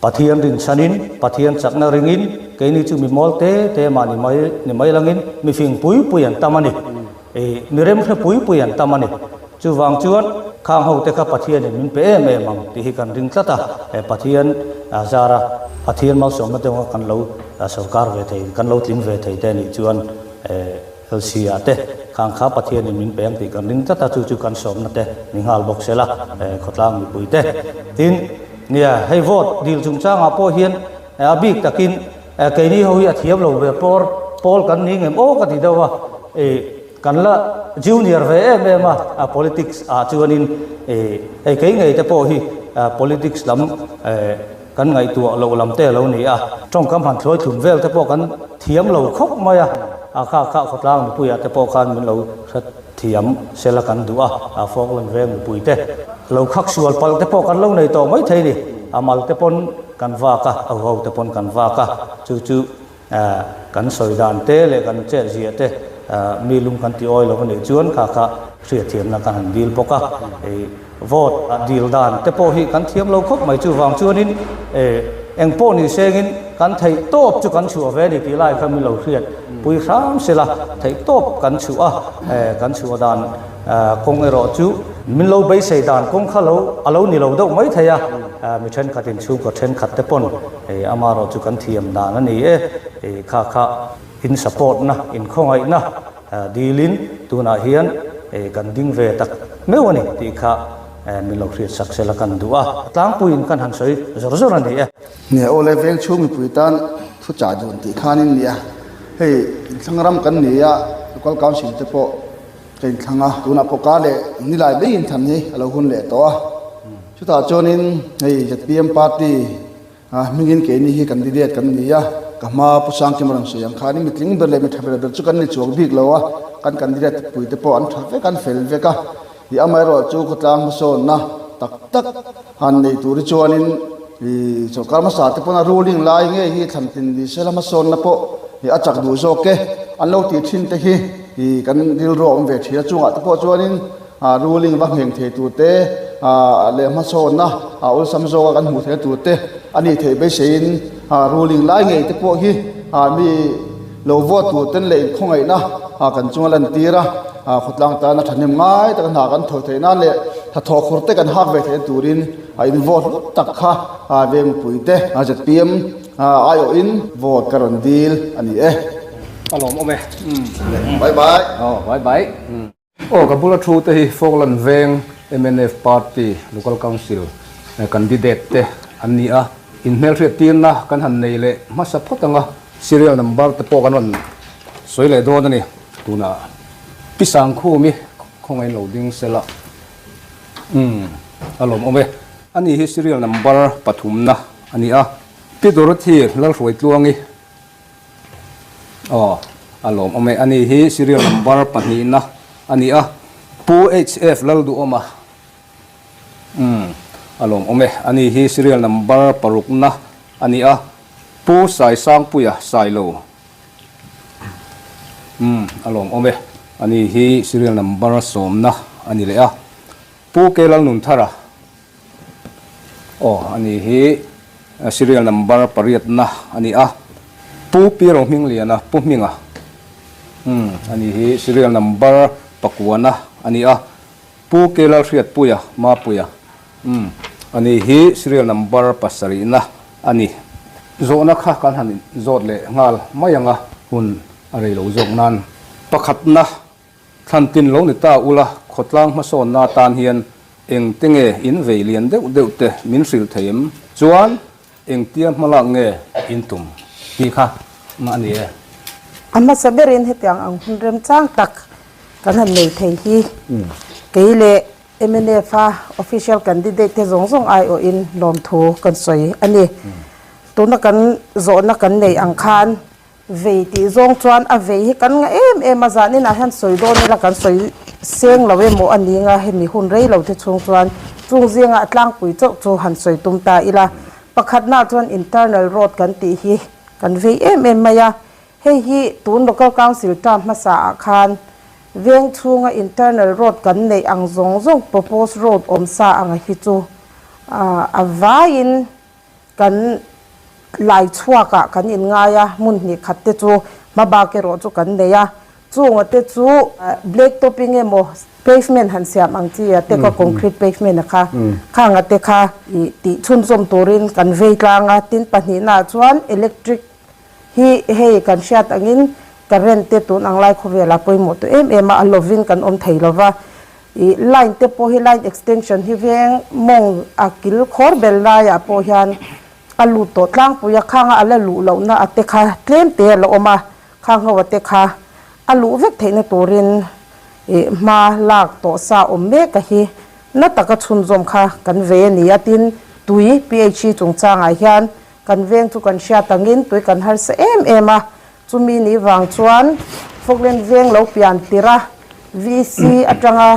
Pathian rinchhanin, Pathian chakna ringin keini chu mi mawl te te mah ni mai ni mai langin mi fing pui pui an tam a ni, mi remhre pui pui an tam a ni. Chuvang chuan. Khang ho te kha Pathianin min pe em em ang tih hi kan ring tlat a, he Pathian zara Pathian malsawmna deuh anga kan lo sorkar ve thei, kan lo tling ve thei te nih chuan LC ah te khang kha Pathianin min pe ang tih kan ring tlat a, chu chu kan sawmna te ni nghal bawk se la, khawtlang mipui te. Tin, nia hei vote dil chungchangah pawh hian a bik takin keini ho hi a thiam lo ve pawr pawl kan ni ngem aw ka ti deuh a, Kan la junior ve em em a, politics ah chuanin hei kei ngei te pawh hi politics lam kan ngaihtuah loh lam te a lo ni a, tawngkam han thluai thlum vel te pawh kan thiam lo khawp mai a, a kha kha khawtlang mipui ah te pawh khan min lo hre thiam sela kan duh a, a Falkland veng mipui te lo khak sual palh te pawh kan lo nei tawh mai thei ni, a mal te pawn kan vak a, a huho te pawn kan vak a, chu chu Kan sawi dan te leh kan chet ziah te mi lung kan ti awi lo a nih chuan kha kha hriatthiamna kan han dil bawk a. Vote dil dan te pawh hi kan thiam lo khawp mai chuvang chuanin eng pawh ni sengin kan theih tawp chu kan chhuah ve a ni tih lai kha min lo hriat pui hram sela theih tawp kan chhuah a, kan chhuah dan kawng erawh chu min lo beisei dan kawng kha lo a lo ni lo deuh mai thei a, mi thenkhatin chhungkaw thenkhat te pawn Hei amarawh chu kan thiam dan a ni e, hei kha kha in support na, in khawngaih na dilin tunah hian kan ding ve tak meuh a ni tih kha min lo hriat sak sela kan duh a, tlangpuiin kan han sawi zawr zawr a ni e. Nia aw le veng chhung mipui tan thu chah dun tih khanin nia hei inthlang ram kan ni a, local council te pawh ka inthlang a, tunah pawh ka leh nilai mai inthan hi a lo hun leh tawh a, chutah chuanin hei zpm party A hmingin keini hi candidate kan ni a, ka hma Pu Sangkima rawn sawi ang khanin mi tling ber leh mi tha ber ber chu kan ni chuang bik lo a, kan candidate pui te pawh an tha vek a, an fel vek a. I amaherawh chu khawtlang hmasawnna tak tak han nei tur hi chuanin i sorkar hmasa te pawna ruling lai ngei hi thlan tlin ni sela hmasawnna pawh i a chak duh zawk e, an lo tih thin te hi i kan rilru a awm ve thin a, chungah te pawh chuanin A ruling va ngheng thei tur te leh hmasawnna a awlsam zawka kan hmuh theihna tur te a nih theih beiseiin ruling lai ngei te pawh hi mi lo vote tur ten leh inkhawngaihna kan chunga lantir a, khawtlang tana thahnem ngai taka hna kan thawh theih nan leh hnathawh khur te kan hak ve theihna turin in vote hlut tak kha vengpui te zpm aiawhin vote ka rawn dil a ni e. A lawmawm e. Bye bye. Aw bye bye. Aw ka bula thu te hi Falkland Veng mnf Party Local Council candidate te an ni a, inhmelhriat tirna kan han nei leh hmasa phawt ang a, serial number te pawh kan rawn sawi leh dawn a ni. Tunah Pi Sangkhumi khawngaih lo ding sela umm a lawmawm e. Ani hi serial number pathumna a ni a, Pi Dorothy Lalhruaitluangi Aw, a lawmawm e. Ani hi serial number pahnihna a ni a, Pu HF Lalduhawma. Umm, a lawmawm e. Ani hi serial number parukna a ni a, Pu Saisangpuia Sailo. Umm, a lawmawm e. Ani hi serial number sawmna a ni leh a, Pu K Lalnunthara. Aw, ani hi serial number pariatna a ni a, Pu Pi Rohmingliana, Pu Hminga, umm, ani hi serial number pakuana a ni a, Pu Ke Lalhriatpuia, Mapuia, umm, ani hi serial number pasarihna a ni. Zawhna kha kan han zawt leh nghal mai ang a, hun a rei lo zawk nan. Pakhatna Thlan tin lo ni ta ula, khawtlang hmasawnna atan hian engte nge in vei lian deuh deuh te min hrilh thei em? Chuan engtia hmalak nge in tum tih kha a ni e. A hmasa berin hetiang ang hun remchang tak kan han nei thei hi kei leh mnf a official candidate te zawng zawng aiawhin lawmthu kan sawi a ni. Tuna kan zawhna kan nei ang khan Vei tih zawng chuan a vei hi kan ngah em em a, zan inah hian sawi dawn ila kan sawi seng lo emaw a ni nga hemi hun rei lo te chhung chuan chung zinga a tlangpui chauh chu han sawi tum ta ila. Pakhatnaah chuan internal road kan tih hi kan vei em em mai a, hei hi tun local council term hmasa ah khan veng chhunga internal road kan neih ang zawng zawng proposed road awm sa anga hi chu a vaiin Kan lai chhuakah kan inngai a, hmun hnih khat te chu hmabak erawh chu kan nei a. Chunga te chu black topping emaw pavement han siam ang chi a te kha concrete pavement a kha khang a te kha ih tih chhunzawm turin kan vei tlang a, tin pahnihna ah chuan electric hi hei kan hriat angin current te tun ang lai khawvelah pawimawh tawh em em a, a lovin kan awm thei lova ih line te pawh hi line extension hi veng mawng a kil khawr bel laiah pawh hian a lut tawh tlangpui a, khanga a la luh lohna a te kha tlem te a la awm a, khang ho a te kha a luh vek theihna turin ih hma lak tawh sa awm mek a hi na taka chhunzawm kha kan vei a ni a, tin tui PHE chungchangah hian kan veng chu kan hriat angin tui kan harsa em em a, chumi ni vang chuan Falkland veng lo pian tirh a VC atanga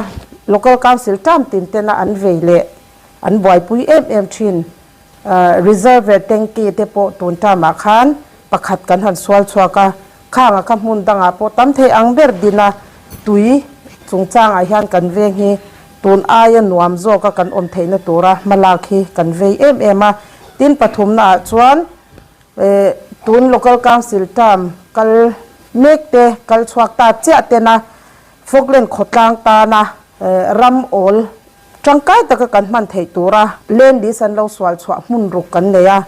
Local Council term tin tena an vei leh an buaipui em em thin. Reserve tanky te pawh tun term-ah khan pakhat kan han sual chhuak a, khangah kha hmun dangah pawh tam thei ang ber din a, tui chungchangah hian kan veng hi tun aia nuam zawka kan awm theihna tura hmalak hi kan vei em em a. Tin pathumnaah chuan tun Local Council term kal mek te kal chhuak ta chiah tena Falkland khawtlang tana ram awl Tangkai taka kan hman theih tura land lease an lo sual chhuah hmun ruk kan nei a,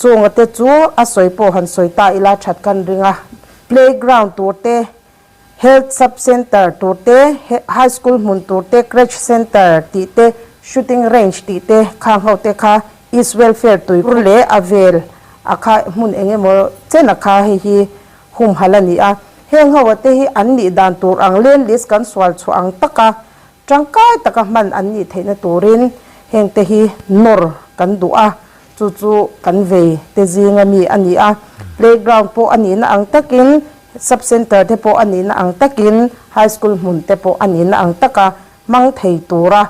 chunga te chu a sawi pawh han sawi ta ila that kan ring a. Playground tur te, Health Sub Centre tur te, High School hmun tur te, Creche Centre tih te, Shooting Range tih te khang ho te kha East Welfare tuikhur leh a vel a kha hmun eng emaw chen a kha hei hi humhalh a ni a. Heng ho a te hi an nih dan tur ang land lease kan sual chhuah ang taka Tangkai taka hman an nih theihna turin hengte hi nawr kan duh a, chu chu kan vei te zinga mi a ni a. Playground pawh a nihna ang takin, sub centre te pawh a nihna ang takin, high school hmun te pawh a nihna ang taka hmang thei tura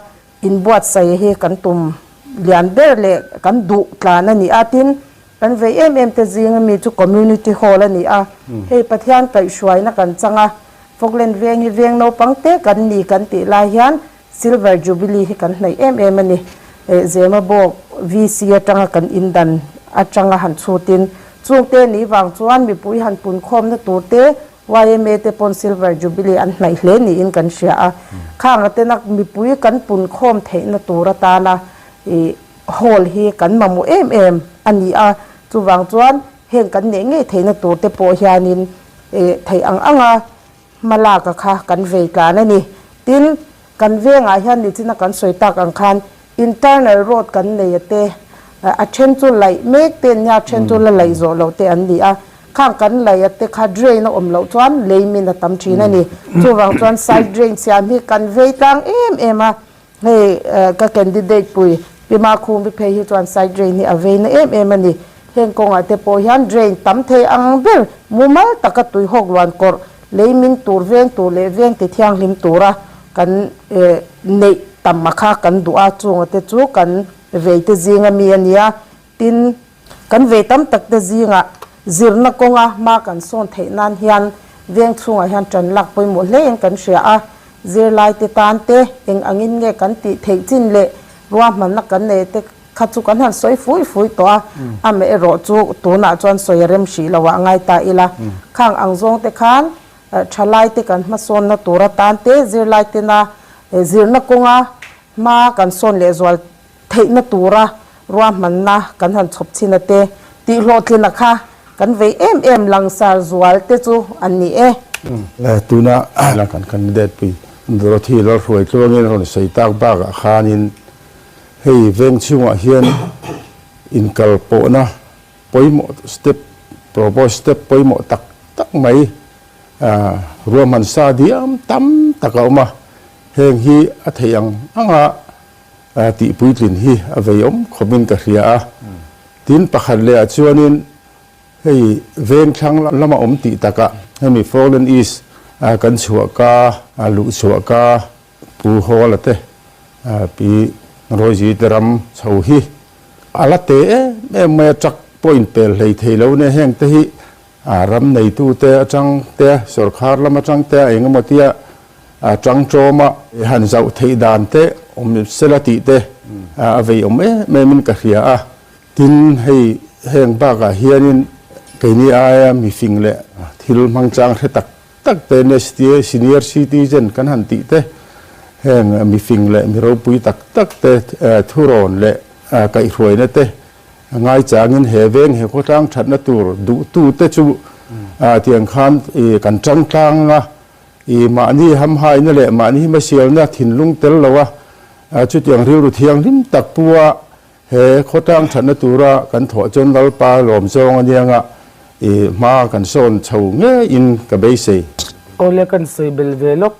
inbuatsaih hi kan tum lian ber leh kan duh tlan a ni a. Tin, kan vei em em te zinga mi chu community hall a ni a, hei Pathian kaihhruaina kan chang a, Falkland veng hi veng naupang te kan ni kan tih lai hian Silver Jubilee hi kan hnaih em em a ni. Zemabawk VC atanga kan indan atanga han chhutin chungte ni vang chuan mipui han punkhawmna tur te yma te pawn Silver Jubilee an hnaih hle niin kan hria a. Khang atena mipui kan punkhawm theihna tur atana hall hi kan mamawh em em a ni a. Chuvang chuan heng kan neih ngei theihna tur te pawh hianin Theih ang anga hmalak a kha kan vei tlan a ni. Tin, kan vengah hian nichina kan sawi tak ang khan internal road kan nei a te, a then chu laih mek te an nia, a then chu la laih zawh loh te an ni a. Khang kan laih a te kha drain a awm loh chuan lei min a tam thin a ni. Chuvang chuan side drain siam hi kan vei tlang em em a. Hei ka candidate pui Pi Makhumbi phei hi chuan side drain hi a vei na em em a ni. Heng kawngah te pawh hian drain tam thei ang ber mumal taka tuihawk luan kawrh lei min tur veng tur leh veng ti thianghlim tura kan neih tam a kha kan duh a, chunga te chu kan vei te zinga mi a nia. Tin, kan vei tam tak te zingah zirna kawnga hma kan sawn theih nan hian veng chhungah hian tan lak pawimawh hlein kan hria a, zirlai te tan te eng angin nge kan tih theih chin leh ruahmanna kan nei te kha chu kan han sawi fui fui tawh a, amaherawh chu tunah chuan sawi a rem hrih lo ah ngai ta ila, khang ang zawng te khan thalai te kan hmasawnna tur atan te zirlai tena zirna kawnga hma kan sawn lehzual Theihna tura ruahmanna kan han chhawp chhin a te, tih hlawhtlina kha kan vei em em langsar zual te chu an ni e. Le tuna kan candidate pui Dorothy Lalhruai tluangin a rawn sawi tak bakah khanin hei veng chhungah hian inkal pawhna pawimawh step propose step pawimawh tak tak mai ruahman sa diam tam tak a awm a, heng hi a theih ang anga tih puitlin hi a vei awm khawpin ka hria a. Tin, pakhat lehah chuanin hei veng thlang lama awm tih takah hemi Falkland East kan chhuah ka, luh chhuah ka Pu Hawla te, Pi Rosie te ram chho hi a la te em em mai a, truck pawh inpel hlei thei lo nia, heng te hi ram neitute atang te, sawrkhar lam atang te a engemaw tia A tangtawma han zauh theih dan te awm sela tih te a vei awm em em in ka hria a. Tin, hei heng bakah hianin keini aia mifing leh thil hmangchang hre tak tak te nia senior citizen kan han tih te Heng mifing leh mi ropui tak tak te thurawn leh kaihhruaina te ngaichangin he veng he khawtlang thatna tur duhtute chu tiang khan kan tang tlang a, i mahni hamhaina leh mahni hmasialna thinlung tel lo a, chutiang rilru thianghlim tak pu a he khawtlang thatna tura kan thawh chuan Lalpa lawm zawng a niang a, i hma kan sawn chho ngeiin ka beisei. Awle kan sawi bel ve lawk.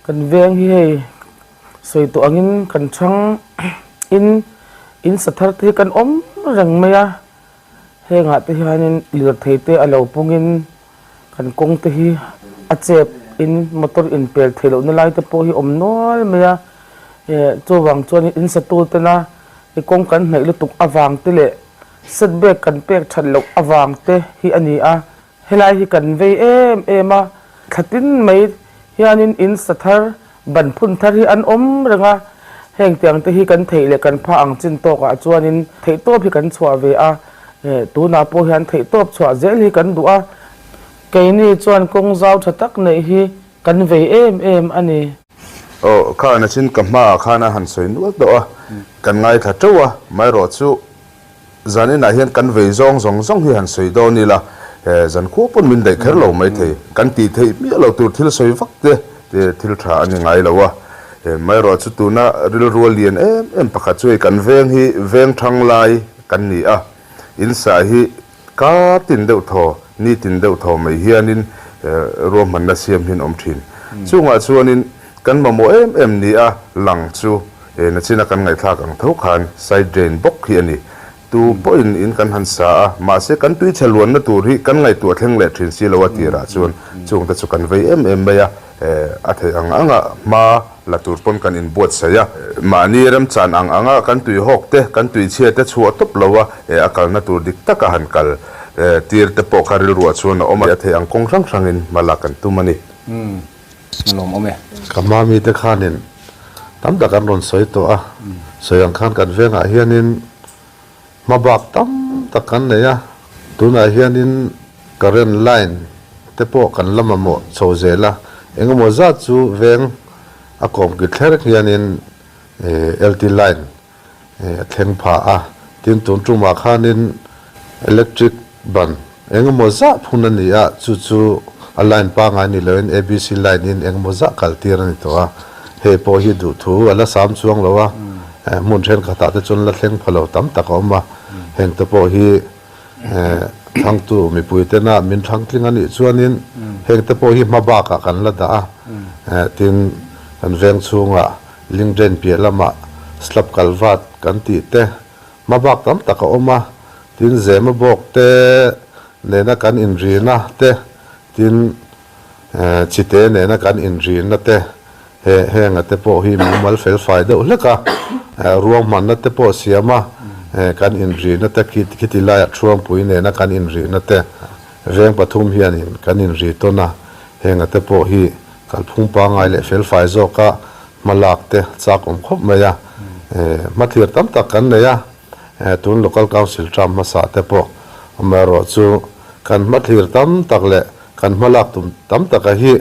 Kan veng hi hei sawi tawh angin kan chhang in in sa thar te hi kan awm reng mai a, hengah te hianin lirthei te a lo pungin kan kawng te hi a chep in motor inpel theih lohna lai te pawh hi awm nual mai a, chuvang chuan in sa tu tena i kawng kan hnaih lutuk avang te leh setback kan pek that loh avang te hi a ni a. Helai hi kan vei em em a, thla tin mai hianin in sa thar, ban phun thar hi an awm reng a, heng tiang te hi kan theih leh kan pha ang chin tawkah chuanin theihtawp hi kan chhuah ve a, tunah pawh hian theihtawp chhuah zel hi kan duh a, keini chuan kawng zau tha tak neih hi kan vei em em a ni. Aw, khan a chin ka hmaah khan a han sawi nual tawh a, kan ngaithla teuh a, maherawh chu Zan inah hian kan vei zawng zawng zawng hi han sawi dawn ila, he zan khua pawn min daih kher lo maithei. Kan tih theih miah lo tur thil sawi vak te thil tha a ni ngai lo a. Maherawh chu tuna rilrua lian em em pakhat chu hei kan veng hi veng thang lai kan ni a, in sa hi kar tin deuh thaw, ni tin deuh thaw mai hianin ruahmanna siam hian awm thin. Chungah chuanin kan mamawh em em ni a lang chu He nachina kan ngaihthlak ang tho khan side drain bawk hi a ni. Tu pawhin in kan han sa a, mahse kan tuichhe luanna tur hi kan ngaihtuah thleng leh thin si lo a tirah chuan chungte chu kan vei em em mai a, a theih ang anga hma la tur pawn kan inbuatsaih a. Mahni remchan ang anga kan tuihawk te, kan tuichhia te chhuah tawp lo a, a kalna tur dik taka han kal tir te pawh kha rilruah chuan a awm a, a theih ang kawng hrang hrangin hma lak kan tum a ni. A lawm awm e. Ka mami te khanin tam tak an rawn sawi tawh a, sawi ang khan kan vengah hianin hmabak tam tak kan nei a, tunah hianin current line te pawh kan la mamawh chho zel a, engemaw zat chu veng a kawmki thler hianin LT line a thleng pha a, tin tun tumah khanin electric ban engemaw zah phun a ni a, chu chu a line pangngai ni loin ABC line in engemaw zah kal tir a ni tawh a, hei pawh hi duhthu a la sam chuang lo a, hmun thenkhatah te chuan la thleng pha lo tam tak a awm a, heng te pawh hi thlangtu mipui tena min thlang tling a nih chuanin heng te pawh hi hma bakah kan la dah a, tin kan veng chhungah Lingden piah lamah slab kalvat kan tih te hmabak tam tak a awm a, tin zema bawk te nena kan inrina te, tin chite nena kan inrina te, he henga te pawh hi mumal felfai deuh hlek a, ruahmanna te pawh siam a, kan inrina te khiti laiah Thuangpui nena kan inrina te veng pathum hianin kan inri tawn a, henga te pawh hi Kalphung pangngai leh felfai zawka hma lak te chak awm khawp mai a, hmathlir tam tak kan nei a, tun Local Council term hmasa te pawh amaherawh chu kan hmathlir tam tak leh kan hma lak tum tam taka hi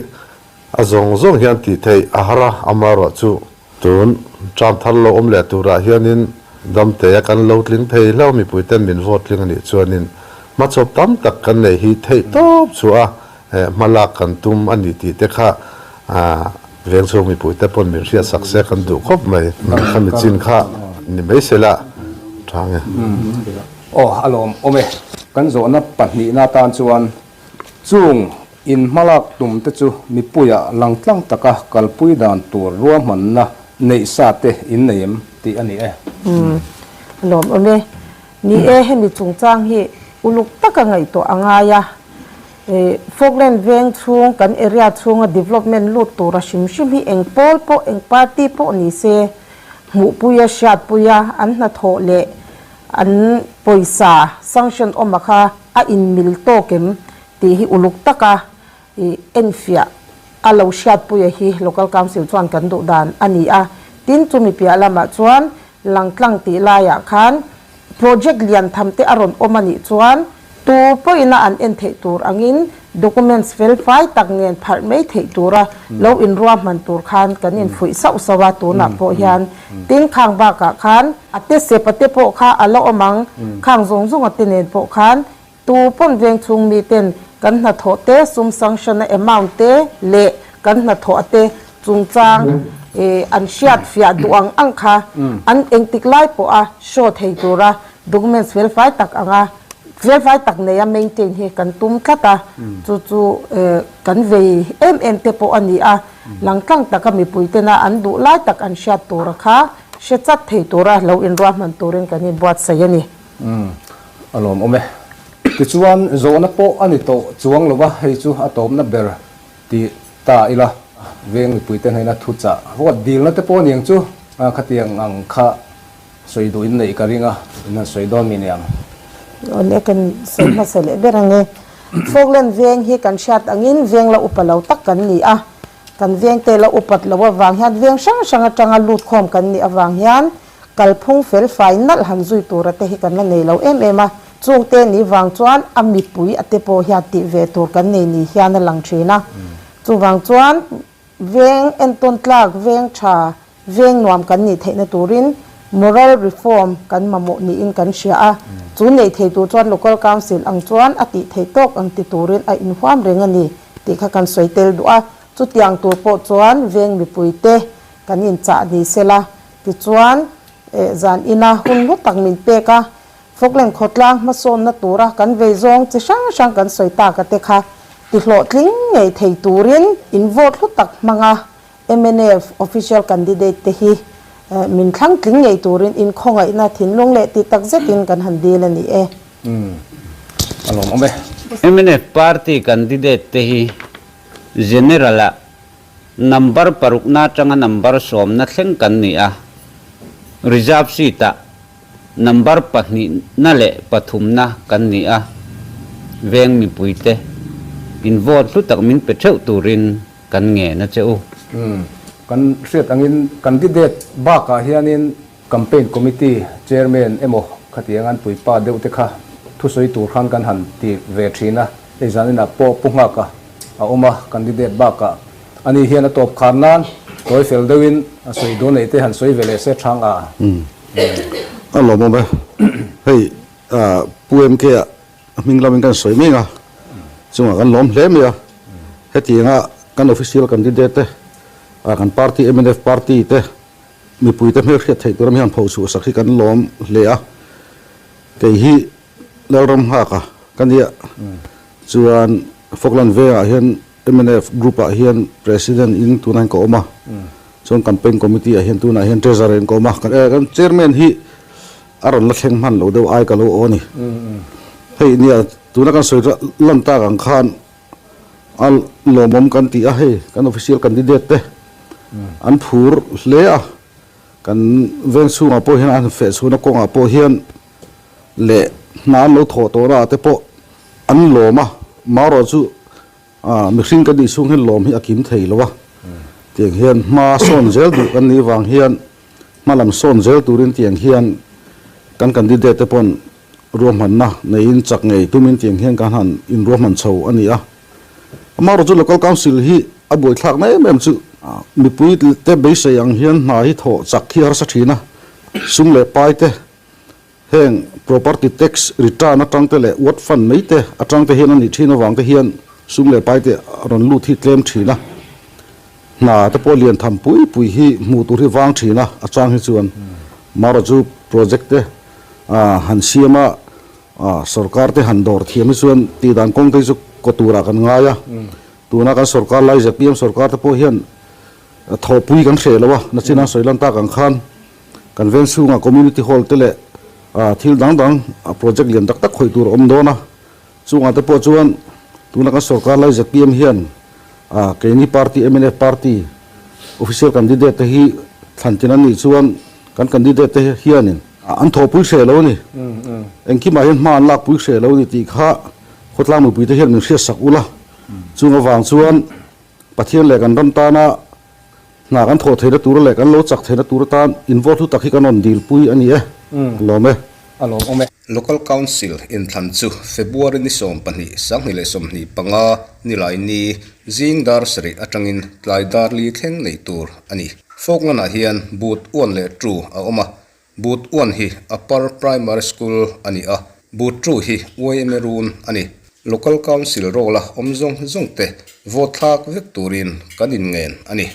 a zawng zawng hian tih theih a har a, amaherawh chu Tun term thar lo awm leh turah hianin damtea kan lo tling thei hlauh mipuiten min vote tling a nih chuanin hmachhawp tam tak kan nei hi theih tawp chhuah a hma lak kan tum a ni tih te kha veng chhung mipuite pawn min hriat sak se kan duh khawp mai. Khami chin kha ni mai se la tha nge. Aw a lawm awm e. Kan zawhna pahnihna atan chuan chung In hmalak tum te chu mipuiah langtlang taka kalpui dan tur ruahmanna neih sa te in nei em tih a ni e. Umm a lawm awm e. Ni e, hemi chungchang hi uluk taka ngaihtuah a ngai a. Falkland veng chhung kan area chhunga development lut tura hrim hrim hi eng pawl pawh eng party pawh ni se hmuhpuia hriatpuia an hnathawh leh an pawisa sanction awma kha a inmil tawk em Tih hi uluk taka i enfiah a lo hriatpuia hi Local Council chuan kan duh dan a ni a. Tin, chumi piah lamah chuan langtlang tih laiah khan project lian tham te a rawn awm a nih chuan tu pawhin a an en theih tur angin Documents fel fai tak nen pharh mai theih tura lo inruahman tur khan kan infuih sauh sauh a, tunah pawh hian tin khang bakah khan a te sep a te pawh kha a la awm ang, khang zawng zawng a te nen pawh khan tu pawn veng chhung miten kan hnathawh te, sum sanction a amount te leh kan hnathawh a te chungchang an hriat fiah duh ang ang kha an engtik lai pawha show thei tura documents fel fai tak anga Felfai tak neia maintain hi kan tum tlat a, chu chu kan vei em em te pawh a ni a, langtlang taka mipui tena an duh lai tak an hriat tura kha hre chat thei tura lo inruahman turin kan inbuatsaih a ni. Umm, a lawmawm e. Tichuan, zawhna pawh a ni tawh chuang lo va, hei chu a tawpna ber ti ta ila, veng mipui te hnena thuchah ruat dilna te pawh a niang chu, khatiang ang kha Sawi duh in neih ka ring a, in han sawi dawn mi niang. Awle kan sawi hmasa leh ber ange. Falkland veng hi kan hriat angin veng la upa lo tak kan ni a, kan veng te la upat loh avang hian veng hrang hrang atanga lut khawm kan nih avang hian kalphung fel fai nalh han zui tura te hi kan la nei lo em em a, chungte ni vang chuan a mipui a te pawh hian tih ve tur kan nei ni hian a lang thin a, chuvang chuan veng entawn tlak veng tha Veng nuam kan nih theihna turin moral reform kan mamawh niin kan hria a, chu neih thei tur chuan Local Council ang chuan a tih theih tawk ang ti turin a inhuam reng a ni tih kha kan sawi tel duh a. Chutiang tur pawh chuan veng mipuite kan inchah ni sela tichuan zan ina hun hlu tak min pek a, Falkland khawtlang hmasawnna tura kan vei zawng chi hrang hrang kan sawi taka te kha tihlawhtling ngei thei turin in vote hlu tak hmang a. Mnf official candidate te hi min thlang tling ngei turin in khawngaihna thinlung leh tih tak zetin kan han dil a ni e. Umm a lawmawm e. Mnf party candidate te hi General ah number parukna atanga number sawmna thleng kan ni a, reserve seat ah Number pahnihna leh pathumna kan ni a, veng mipuite in vote hlu tak min pe theuh turin kan ngen a che u. Umm, kan hriat angin candidate bakah hianin campaign committee chairman emaw khatiang an puipa deuh te kha thusawi tur khan kan han ti ve thin a, hei zaninah pawh Pu Nghaka a awm a, candidate bakah ani hian a tawp khar nan tawi fel deuhin a sawi dawn neih te han sawi ve leh se thang a. A lawmawm e. Hei Pu MK a hming lamin kan sawi mek a, chungah kan lawm hle mai a. Hetianga kan official candidate te, kan party mnf party te mipuite hmelhriat theih tura mi han phochhuah sak hi kan lawm hle a. Kei hi Lalramnghaka ka nia chuan Falkland vengah hian Mnf group ah hian President in tunah hian ka awm a, chuan campaign committee ah hian tunah hian Treasurer in ka awm a, kan Chairman hi a rawn la thleng hman lo deuh ai ka lo aw a ni. Hei nia tuna kan sawi lan tak ang khan a lawmawm kan ti a, hei kan official candidate te an phur hle a, kan veng chhungah pawh hian an feh chhuna kawngah pawh hian leh hna an lo thawh tawhna ah te pawh an lawm a, marawh chu mihring kan nih chhung hian lawm hi a kim thei lo a, tiang hian hma sawn zel duh kan nih vang hian hma lam sawn zel turin tiang hian kan candidate te pawn ruahmanna neiin chak ngei tumin tiang hian kan han inruahman chho a ni a. Amaherawh chu Local Council hi a buaithlakna em em chu mipui te beisei ang hian hna hi thawh chak hi a harsa thin a, sum leh pai te Heng property tax return atang te leh ward fund mai te atang te hian a nih thin avang te hian sum leh pai te rawn lut hi tlem thin a, hna te pawh lian tham pui pui hi hmuh tur hi vang thin a, a chang hi chuan marawh chu project te han siam a, sorkar te han dawr thiam hi chuan tih dan kawng te hi chu kaw turah kan ngai a, tuna kan sorkar lai zpm sorkar te pawh hian thawhpui kan hreh lo a, nachin an sawi lan tak ang khan. Kan veng chhungah community hall te leh thil dang dang project lian tak tak khawih tur a awm dawn a, chungah te pawh chuan tuna kan sorkar lai zpm hian keini party mnf party official candidate te hi thlan tin an nih chuan kan candidate te hianin an thawhpui hreh lo a ni, engkimah hian hma an lakpui hreh lo a ni tih kha khawtlang mipui te hian min hriatsak ula, chung avang chuan Pathian leh kan ram tana Hna kan thawh theihna tur leh kan lo chak theihna tur atan invote hlu tak hi kan rawn dilpui a ni e. Lawm e. a lawmawm e. Local Council inthlan chu February ni 12, 2025 Nilaini zing dar sarih atangin tlai dar li thleng nei tur a ni. Falkland ah hian Booth 1 leh 2 a awm a, Booth 1 hi Upper Primary School a ni a, Booth 2 hi YMA Run a ni. Local Council role a awm zawng zawng te vote thlak vek turin kan inngen a ni.